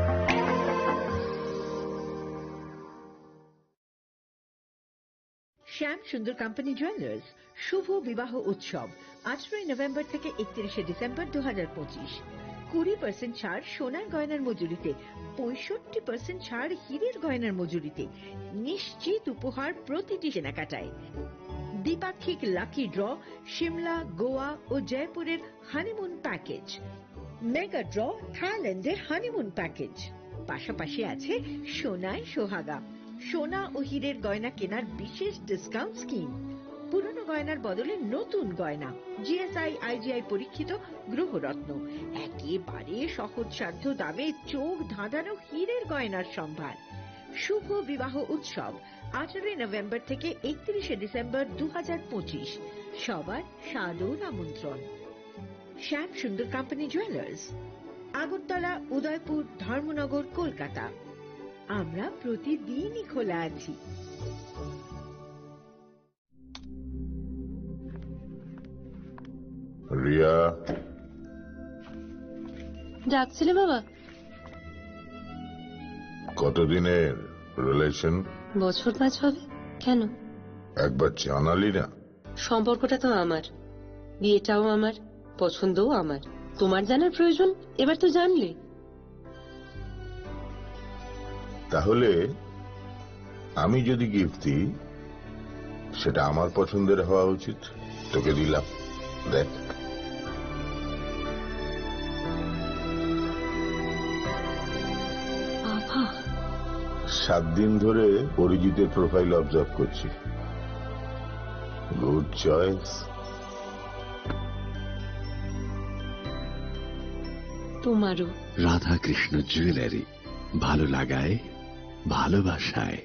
শ্যাম সুন্দর কোম্পানি জুয়েলার্স, শুভ বিবাহ উৎসব, আঠারোই নভেম্বর থেকে একত্রিশে ডিসেম্বর দু হাজার পঁচিশ। কুড়ি পার্সেন্ট ছাড় সোনার গয়নার মজুরিতে, পঁয়ষট্টি পার্সেন্ট ছাড় হীরের গয়নার মজুরিতে। নিশ্চিত উপহার প্রতিটি কেনাকাটায়। দ্বিপাক্ষিক লাকি ড্র, সিমলা, গোয়া ও জয়পুরের হানিমুন প্যাকেজ। মেগা ড্র, থাইল্যান্ডের হানিমুন প্যাকেজ। পাশাপাশি আছে সোনায় সোহাগা, সোনা ও হীরের গয়না কেনার বিশেষ ডিসকাউন্ট স্কিম। পুরনো গয়নার বদলে নতুন গয়না, জিএসআই আইজিআই পরীক্ষিত গ্রহরত্ন, একেবারে সহজসাধ্য দামে চোখ ধাঁধানো হীরের গয়নার সম্ভার। শুভ বিবাহ উৎসব, আঠারোই নভেম্বর থেকে একত্রিশে ডিসেম্বর দু হাজার পঁচিশ। সবার সাদর আমন্ত্রণ। শ্যাম সুন্দর কোম্পানি জুয়েলার্স, আগরতলা, উদয়পুর, ধর্মনগর, কলকাতা। আমরা প্রতিদিনই খোলা আছি। রিয়া। ডাকছিলে বাবা? কতদিনের রিলেশন? বছর পাঁচ হবে। কেন? একবার জানালি না। সম্পর্কটা তো আমার, বিয়েটাও আমার, পছন্দও আমার। তোমার জানার প্রয়োজন, এবার তো জানলে। তাহলে আমি যদি গিফট দিই, সেটা আমার পছন্দের হওয়া উচিত। তোকে দিলাম, দেখ। বাবা। সাত দিন ধরে অরিজিতের প্রোফাইল অবজার্ভ করছি। Good choice. তোমারও। রাধাকৃষ্ণ জুয়েলারি, ভালো লাগায় ভালোবাসায়।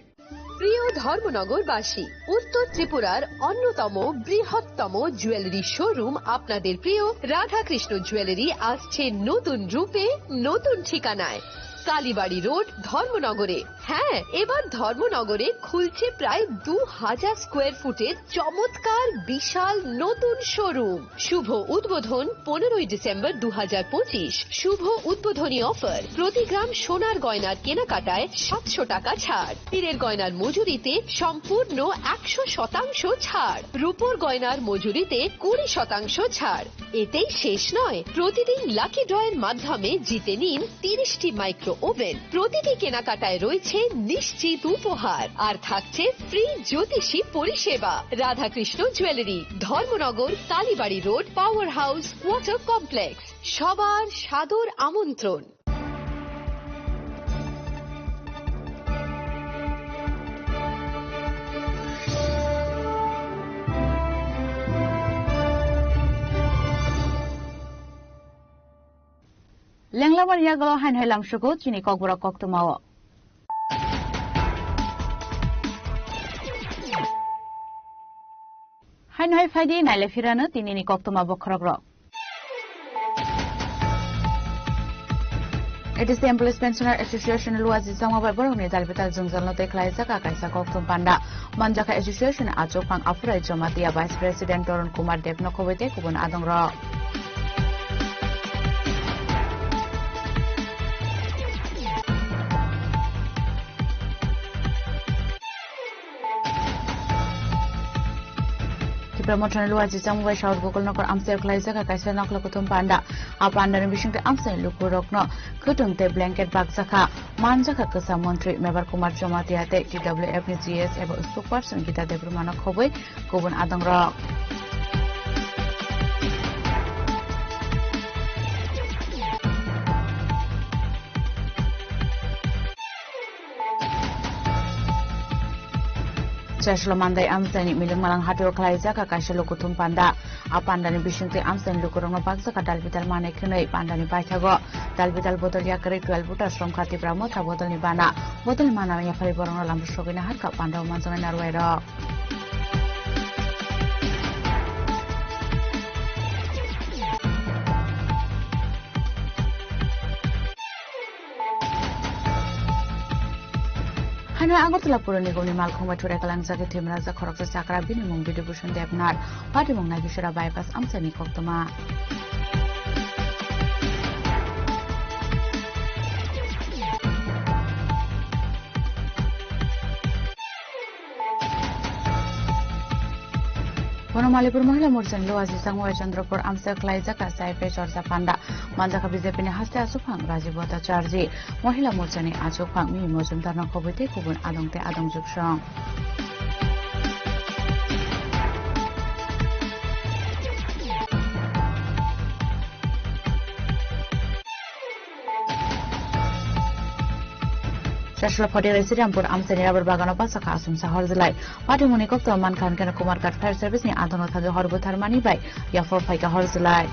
প্রিয় ধর্মনগরবাসী, উত্তর ত্রিপুরার অন্যতম বৃহত্তম জুয়েলারি শোরুম আপনাদের প্রিয় রাধাকৃষ্ণ জুয়েলারি আসছে নতুন রূপে, নতুন ঠিকানায়, কালীবাড়ি রোড, ধর্মনগরে। হ্যাঁ, এবার ধর্মনগরে খুলছে প্রায় দু হাজার স্কোয়ার ফুটের চমৎকার বিশাল নতুন শোরুম। শুভ উদ্বোধন পনেরোই ডিসেম্বর দু হাজার পঁচিশ। শুভ উদ্বোধনী অফার, প্রতি গ্রাম সোনার গয়নার কেনাকাটায় সাতশো টাকা ছাড়, হীরের গয়নার মজুরিতে সম্পূর্ণ একশো শতাংশ ছাড়, রূপোর গয়নার মজুরিতে কুড়ি শতাংশ ছাড়। এতেই শেষ নয়, প্রতিদিন লাকি ড্রয়ের মাধ্যমে জিতে নিন তিরিশটি মাইক্রো ওভেন। প্রতিটি কেনাকাটায় রয়েছে নিশ্চিত উপহার, আর থাকছে ফ্রি জ্যোতিষী পরিষেবা। Radhakrishna jewellery, Dharmanagar, Kalibari road, power house, water complex. সবার সাদর আমন্ত্রণ। Lenglamani yagulo haino hai lamsugo chini kokborok koktwmao. Haino hai phaidi naile phirano tinini koktwma bokhorokrok. A D C Employees Pensioner Association Luaji Changma bai borokni dalbital jwngjalno tei khlaijak a kaisa koktwm panda. Manjakha association achukphang Afurai Jamatia Vice President Torun Kumar Deb nokhobwi tei kubun adongrok. Tipra Mothani Luaji Changma bai South Gokul Nokor amchaio khlaijak kaisa nokla kuthum panda. A pandani bisingtwi amchaini lukurokno khwtwng tei blanket bakjakha. Manjakha kwsa montri Mebar Kumar Jamatia tei T W F ni G S eba spokesperson Gita Debbarmano khobwi kubun adongrok. Chaslo mandai amchaini miling malang hatio khlaijak kaisa lukuthum panda. A pandani bisingtwi amchaini lukurokno bakjak dalbital manwi khwnwi pandani paithago dalbital bodol yakarwi twelve voters romkha Tipra Motha bodolni bana. Bodol mana yaphari borokno lamsogwina harkha pandao manjaknai narwai rok. Haino Agartala Puro Nigomni malkhung bai thurai kalangjak thwimajak khoroksa chakra, bini mung Bidibhushan Debnath, patimung Nagisora bypass amchaini koktwma. Bono Malipur Mohila Morchani Luaji Changwai Chandrapur amsa khlaijak a chai pe chorcha panda. Manjakha B J P ni haste achukphang Rajiv Bhattacharjee. Mohila Morchani achukphang Mimi Mojumdar no khobwi tei kubun adong tei adong juksong. Sasla Photiari Sriampur amchani rubber bagano pasakha asumsa horjlai. Patimuni kokto mankha hwnkhe Kumarghat Fire Service ni adongo thangwi hor butharmani bai yaphor phaikha horjlai.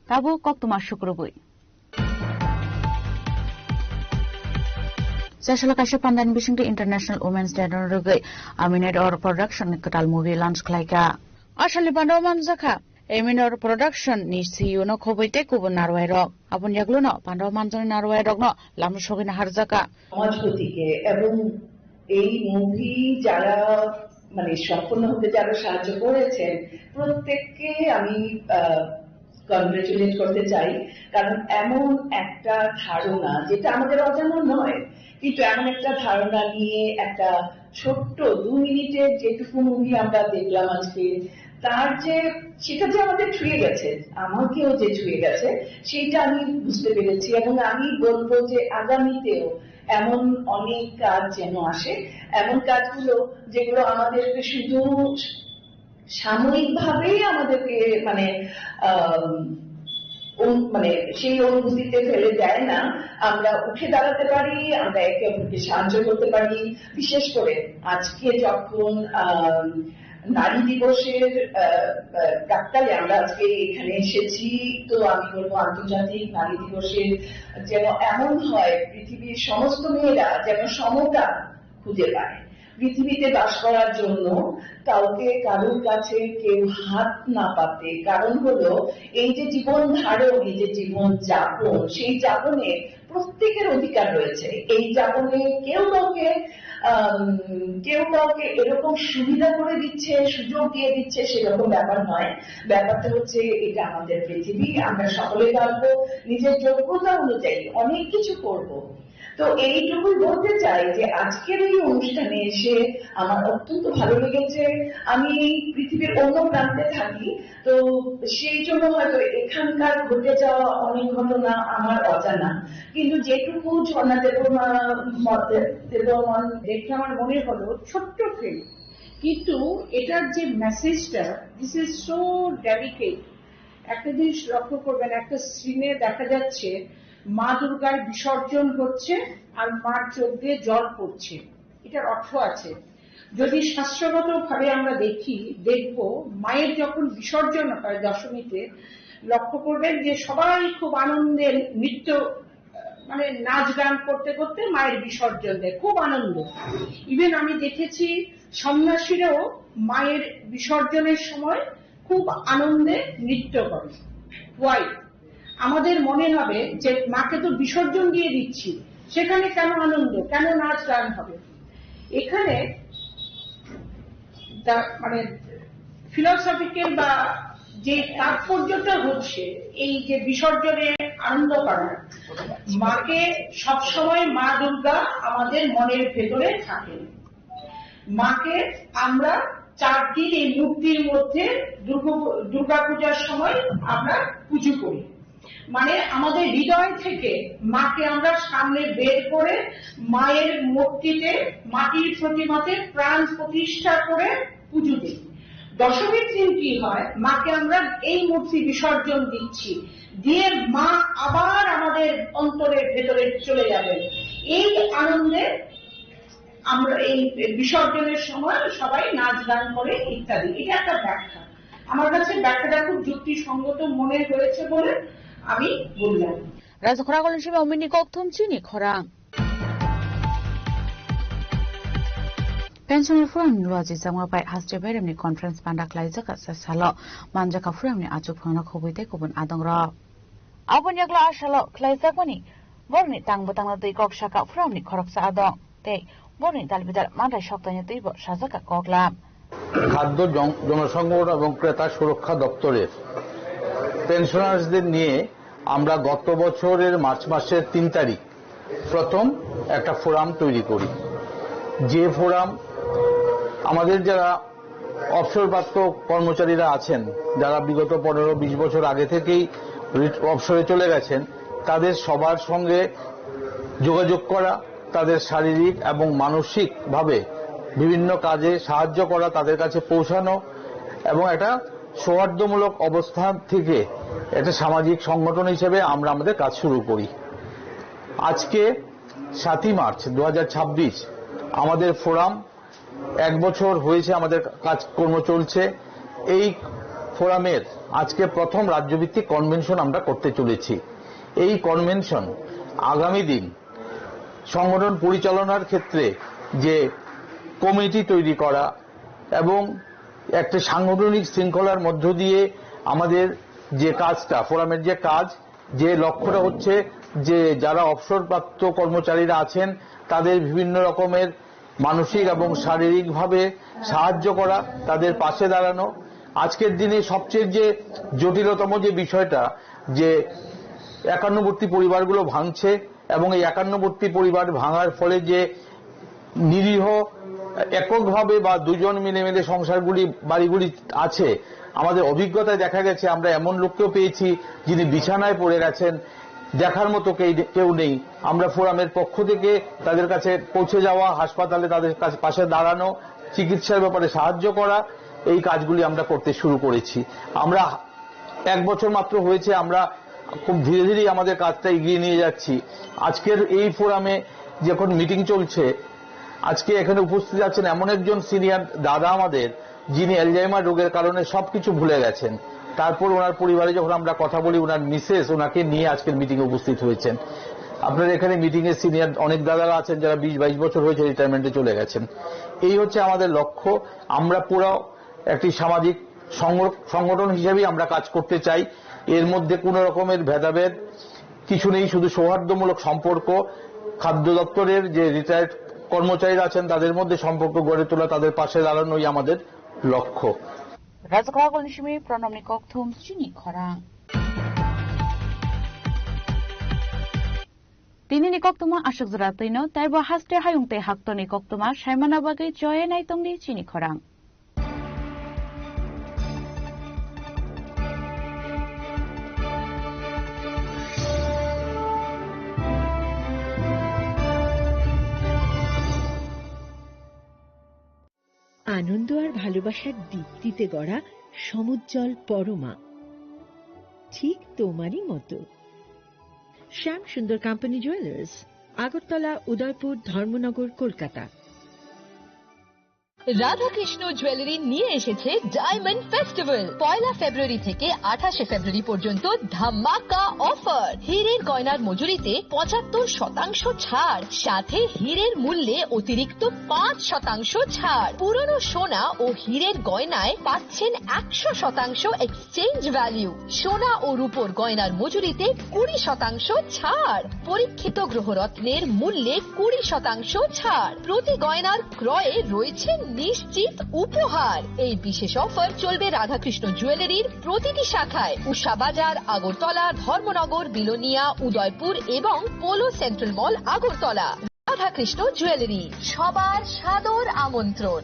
Tabuk koktwma sukrubwi. Chasalo kaisa pandani bisingtwi International Women's Day no rwgwi Aminat Or Production ni kwtal movie launch khlaikha. Asalni pandao manjakha Aminat Or Production ni C E O no khobwi tei kubun narwai rok. Aboni yagluno pandao manjaknai narwai rokno lamsogwi naharjakha. সমাজ প্রতীকে এবং এই মুভি যারা মানে সম্পূর্ণ হতে যারা সাহায্য করেছেন প্রত্যেককে আমি কনগ্রেচুলেট করতে চাই। কারণ এমন একটা ধারণা যেটা আমাদের অজানা নয়, কিন্তু এমন একটা ধারণা নিয়ে একটা ছোট্ট দু মিনিটের যেটুকু মুভি আমরা দেখলাম আজকে, তার যে সেটা যে আমাদের ছুঁয়ে গেছে, আমাকেও যে ছুঁয়ে গেছে, সেইটা আমি বুঝতে পেরেছি। এবং আমি বলবো যে আগামীতেও এমন অনেক কাজ যেন আসে, এমন কাজগুলো যেগুলো আমাদেরকে শুধু সাময়িকভাবেই আমাদেরকে মানে আম, অন- মানে সেই অনুভূতিতে ফেলে দেয় না। আমরা উঠে দাঁড়াতে পারি, আমরা একে অপরকে সাহায্য করতে পারি। বিশেষ করে আজকে যখন আম, নারী দিবসের আহ, আহ, প্রাক্কালে আমরা আজকে এখানে এসেছি, তো আমি বলবো আন্তর্জাতিক নারী দিবসের যেন এমন হয় পৃথিবীর সমস্ত মেয়েরা যেন সমতা খুঁজে পায়। পৃথিবীতে বাস করার জন্য কাউকে কারোর কাছে কেউ হাত না পাতে। কারণ হলো এই যে জীবন ধারণ, এই যে জীবন যাপন, সেই যাপনে প্রত্যেকের অধিকার রয়েছে। এই যাপনে কেউ কাউকে আম, কেউ কাউকে এরকম সুবিধা করে দিচ্ছে, সুযোগ দিয়ে দিচ্ছে, সেরকম ব্যাপার নয়। ব্যাপারটা হচ্ছে এটা আমাদের পৃথিবী, আমরা সকলে পারবো নিজের যোগ্যতা অনুযায়ী অনেক কিছু করব। তো এইটুকুই বলতে চাই যে আজকের এই অনুষ্ঠানে এসে আমার অত্যন্ত ভালো লেগেছে। আমি পৃথিবীর অন্য প্রান্তে থাকি, তো সেই জন্য হয়তো এখানকার ঘটে যাওয়া অনেক ঘটনা আমার অজানা, কিন্তু যেটুকু ঝর্ণা দেববর্মা, দেববর্মন দেখে আমার মনে হলো ছোট্ট ফিল্ম, কিন্তু এটার যে মেসেজটা, this is so delicate। একটা জিনিস লক্ষ্য করবেন, একটা সিনে দেখা যাচ্ছে মা দুর্গার বিসর্জন হচ্ছে আর মার চোখ দিয়ে জল পড়ছে। এটার অর্থ আছে। যদি শাস্ত্রগত ভাবে আমরা দেখি, দেখব, মায়ের যখন বিসর্জন হয় দশমীতে, লক্ষ্য করবেন যে সবাই খুব আনন্দে নৃত্য, মানে নাচ গান করতে করতে মায়ের বিসর্জন দেয়, খুব আনন্দ। ইভেন আমি দেখেছি সন্ন্যাসীরাও মায়ের বিসর্জনের সময় খুব আনন্দে নৃত্য করে। ওয়াই? আমাদের মনে হবে যে মাকে তো বিসর্জন দিয়ে দিচ্ছি, সেখানে কেন আনন্দ, কেন নাচ গান হবে? এখানে তা-, মানে ফিলোসফিক্যাল বা যে তাৎপর্যটা হচ্ছে এই যে বিসর্জনে আনন্দ করা, মাকে সবসময় মা দুর্গা আমাদের মনের ভেতরে থাকেন। মাকে আমরা চার দিন এই মূর্তির মধ্যে দুর্গা, দুর্গা পূজার সময় আমরা পুজো করি। মানে আমাদের হৃদয় থেকে মাকে আমরা সামনে বের করে মায়ের মূর্তিতে, মাটির প্রতিমাতে প্রাণ প্রতিষ্ঠা করে পুজো দিই। দশমীর দিন কি হয়, মাকে আমরা এই মূর্তি বিসর্জন দিচ্ছি, দিয়ে মা আবার আমাদের অন্তরের ভেতরে চলে যাবেন। এই আনন্দে আমরা এই বিসর্জনের সময় সবাই নাচ গান করে ইত্যাদি। এটা একটা ব্যাখ্যা। আমার কাছে ব্যাখ্যাটা খুব যুক্তিসঙ্গত মনে হয়েছে বলে আমি বললাম। Raja khorang kolong simi omini kok thum chini khorang. Pensioner forum ni luaji jangma bai haste berem ni conference panda khlaijak sa salo manjakha forum ni achuk phangno khobwi tei kubun adong rok. Aboni yaglo a salo khlaijakmani borokni tang bwtangno twi kok saka forum ni khoroksa adong tei borokni dalbidal manrai soktaino twibo sajak kha koklam. খাদ্য জন- জনসংকট এবং ক্রেতা সুরক্ষা দপ্তরের পেনশনার্সদের নিয়ে আমরা গত বছরের মার্চ মাসের তিন তারিখ প্রথম একটা ফোরাম তৈরি করি, যে ফোরাম আমাদের যারা অবসরপ্রাপ্ত কর্মচারীরা আছেন, যারা বিগত পনেরো বিশ বছর আগে থেকেই রিট-, অবসরে চলে গেছেন, তাদের সবার সঙ্গে যোগাযোগ করা, তাদের শারীরিক এবং মানসিকভাবে বিভিন্ন কাজে সাহায্য করা, তাদের কাছে পৌঁছানো এবং একটা সৌহার্দ্যমূলক অবস্থান থেকে একটা সামাজিক সংগঠন হিসেবে আমরা আমাদের কাজ শুরু করি। আজকে সাতই মার্চ দু হাজার ছাব্বিশ, আমাদের ফোরাম এক বছর হয়েছে, আমাদের কাজকর্ম চলছে। এই ফোরামের আজকে প্রথম রাজ্যভিত্তিক কনভেনশন আমরা করতে চলেছি। এই কনভেনশন আগামী দিন সংগঠন পরিচালনার ক্ষেত্রে যে কমিটি তৈরি করা এবং একটা সাংগঠনিক শৃঙ্খলার মধ্য দিয়ে আমাদের যে কাজটা, ফোরামের যে কাজ, যে লক্ষ্যটা হচ্ছে যে যারা অবসরপ্রাপ্ত কর্মচারীরা আছেন, তাদের বিভিন্ন রকমের মানসিক এবং শারীরিকভাবে সাহায্য করা, তাদের পাশে দাঁড়ানো। আজকের দিনে সবচেয়ে যে জটিলতম যে বিষয়টা, যে একান্নবর্তী পরিবারগুলো ভাঙছে এবং এই একান্নবর্তী পরিবার ভাঙার ফলে যে নিরীহ এককভাবে বা দুজন মিলে মিলে সংসারগুলি, বাড়িগুলি আছে, আমাদের অভিজ্ঞতায় দেখা গেছে, আমরা এমন লোককেও পেয়েছি যিনি বিছানায় পড়ে গেছেন, দেখার মতো কেউ, কেউ নেই। আমরা ফোরামের পক্ষ থেকে তাদের কাছে পৌঁছে যাওয়া, হাসপাতালে তাদের কাছে, পাশে দাঁড়ানো, চিকিৎসার ব্যাপারে সাহায্য করা, এই কাজগুলি আমরা করতে শুরু করেছি। আমরা এক বছর মাত্র হয়েছে, আমরা খুব ধীরে ধীরেই আমাদের কাজটা এগিয়ে নিয়ে যাচ্ছি। আজকের এই ফোরামে যখন মিটিং চলছে, আজকে এখানে উপস্থিত আছেন এমন একজন সিনিয়র দাদা আমাদের, যিনি অ্যালজাইমার রোগের কারণে সবকিছু ভুলে গেছেন। তারপর ওনার পরিবারে যখন আমরা কথা বলি, ওনার মিসেস ওনাকে নিয়ে আজকের মিটিং এ উপস্থিত হয়েছেন। আপনার এখানে মিটিং এ সিনিয়র অনেক দাদারা আছেন, যারা বিশ বাইশ বছর হয়েছে রিটায়ারমেন্টে চলে গেছেন। এই হচ্ছে আমাদের লক্ষ্য। আমরা পুরো একটি সামাজিক সংগ-, সংগঠন হিসেবেই আমরা কাজ করতে চাই। এর মধ্যে কোনো রকমের ভেদাভেদ কিছু নেই, শুধু সৌহার্দ্যমূলক সম্পর্ক। খাদ্য দপ্তরের যে রিটায়ার্ড কর্মচারীরা আছেন, তাদের মধ্যে সম্পর্ক গড়ে তোলা, তাদের পাশে দাঁড়ানোই আমাদের লক্ষ্য। Rajakhagol ni simi Pranamni kokthum chini khorang. Tini ni koktuma aswk jora twino, taibo haste hayung tei haktorni koktuma saimana bagwi choye naitongdi chini khorang. আনন্দ আর ভালোবাসার দীপ্তিতে গড়া সমুজ্জ্বল পরমা, ঠিক তোমারই মতো। শ্যাম সুন্দর কোম্পানি জুয়েলার্স, আগরতলা, উদয়পুর, ধর্মনগর, কলকাতা। রাধাকৃষ্ণ জুয়েলারি নিয়ে এসেছে ডায়মন্ড ফেস্টিভ্যাল। পয়লা ফেব্রুয়ারি থেকে আঠাশে ফেব্রুয়ারি পর্যন্ত ধামাকা অফার। হীরের গয়নার মজুরিতে পঁচাত্তর শতাংশ ছাড়, সাথে হীরের মূল্যে অতিরিক্ত পাঁচ শতাংশ ছাড়। পুরনো সোনা ও হীরের গয়নায় পাচ্ছেন একশো শতাংশ এক্সচেঞ্জ ভ্যালু। সোনা ও রূপোর গয়নার মজুরিতে কুড়ি শতাংশ ছাড়। পরীক্ষিত গ্রহরত্নের মূল্যে কুড়ি শতাংশ ছাড়। প্রতি গয়নার ক্রয়ে রয়েছে নিশ্চিত উপহার। এই বিশেষ অফার চলবে রাধাকৃষ্ণ জুয়েলারির প্রতিটি শাখায়, উষা বাজার, আগরতলা, ধর্মনগর, বিলোনিয়া, উদয়পুর এবং পোলো সেন্ট্রাল মল, আগরতলা। রাধাকৃষ্ণ জুয়েলারি, সবার সাদর আমন্ত্রণ।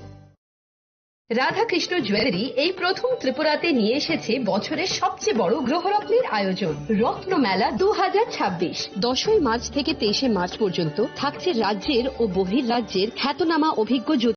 রাধাকৃষ্ণ জুয়েলারি এই প্রথম ত্রিপুরাতে নিয়ে এসেছে বছরের সবচেয়ে বড় গ্রহরত্নের আয়োজন, রত্নমেলা দু হাজার ছাব্বিশ। দশই মার্চ থেকে তেইশে মার্চ পর্যন্ত থাকছে রাজ্যের ও বহির্রাজ্যের খ্যাতনামা অভিজ্ঞ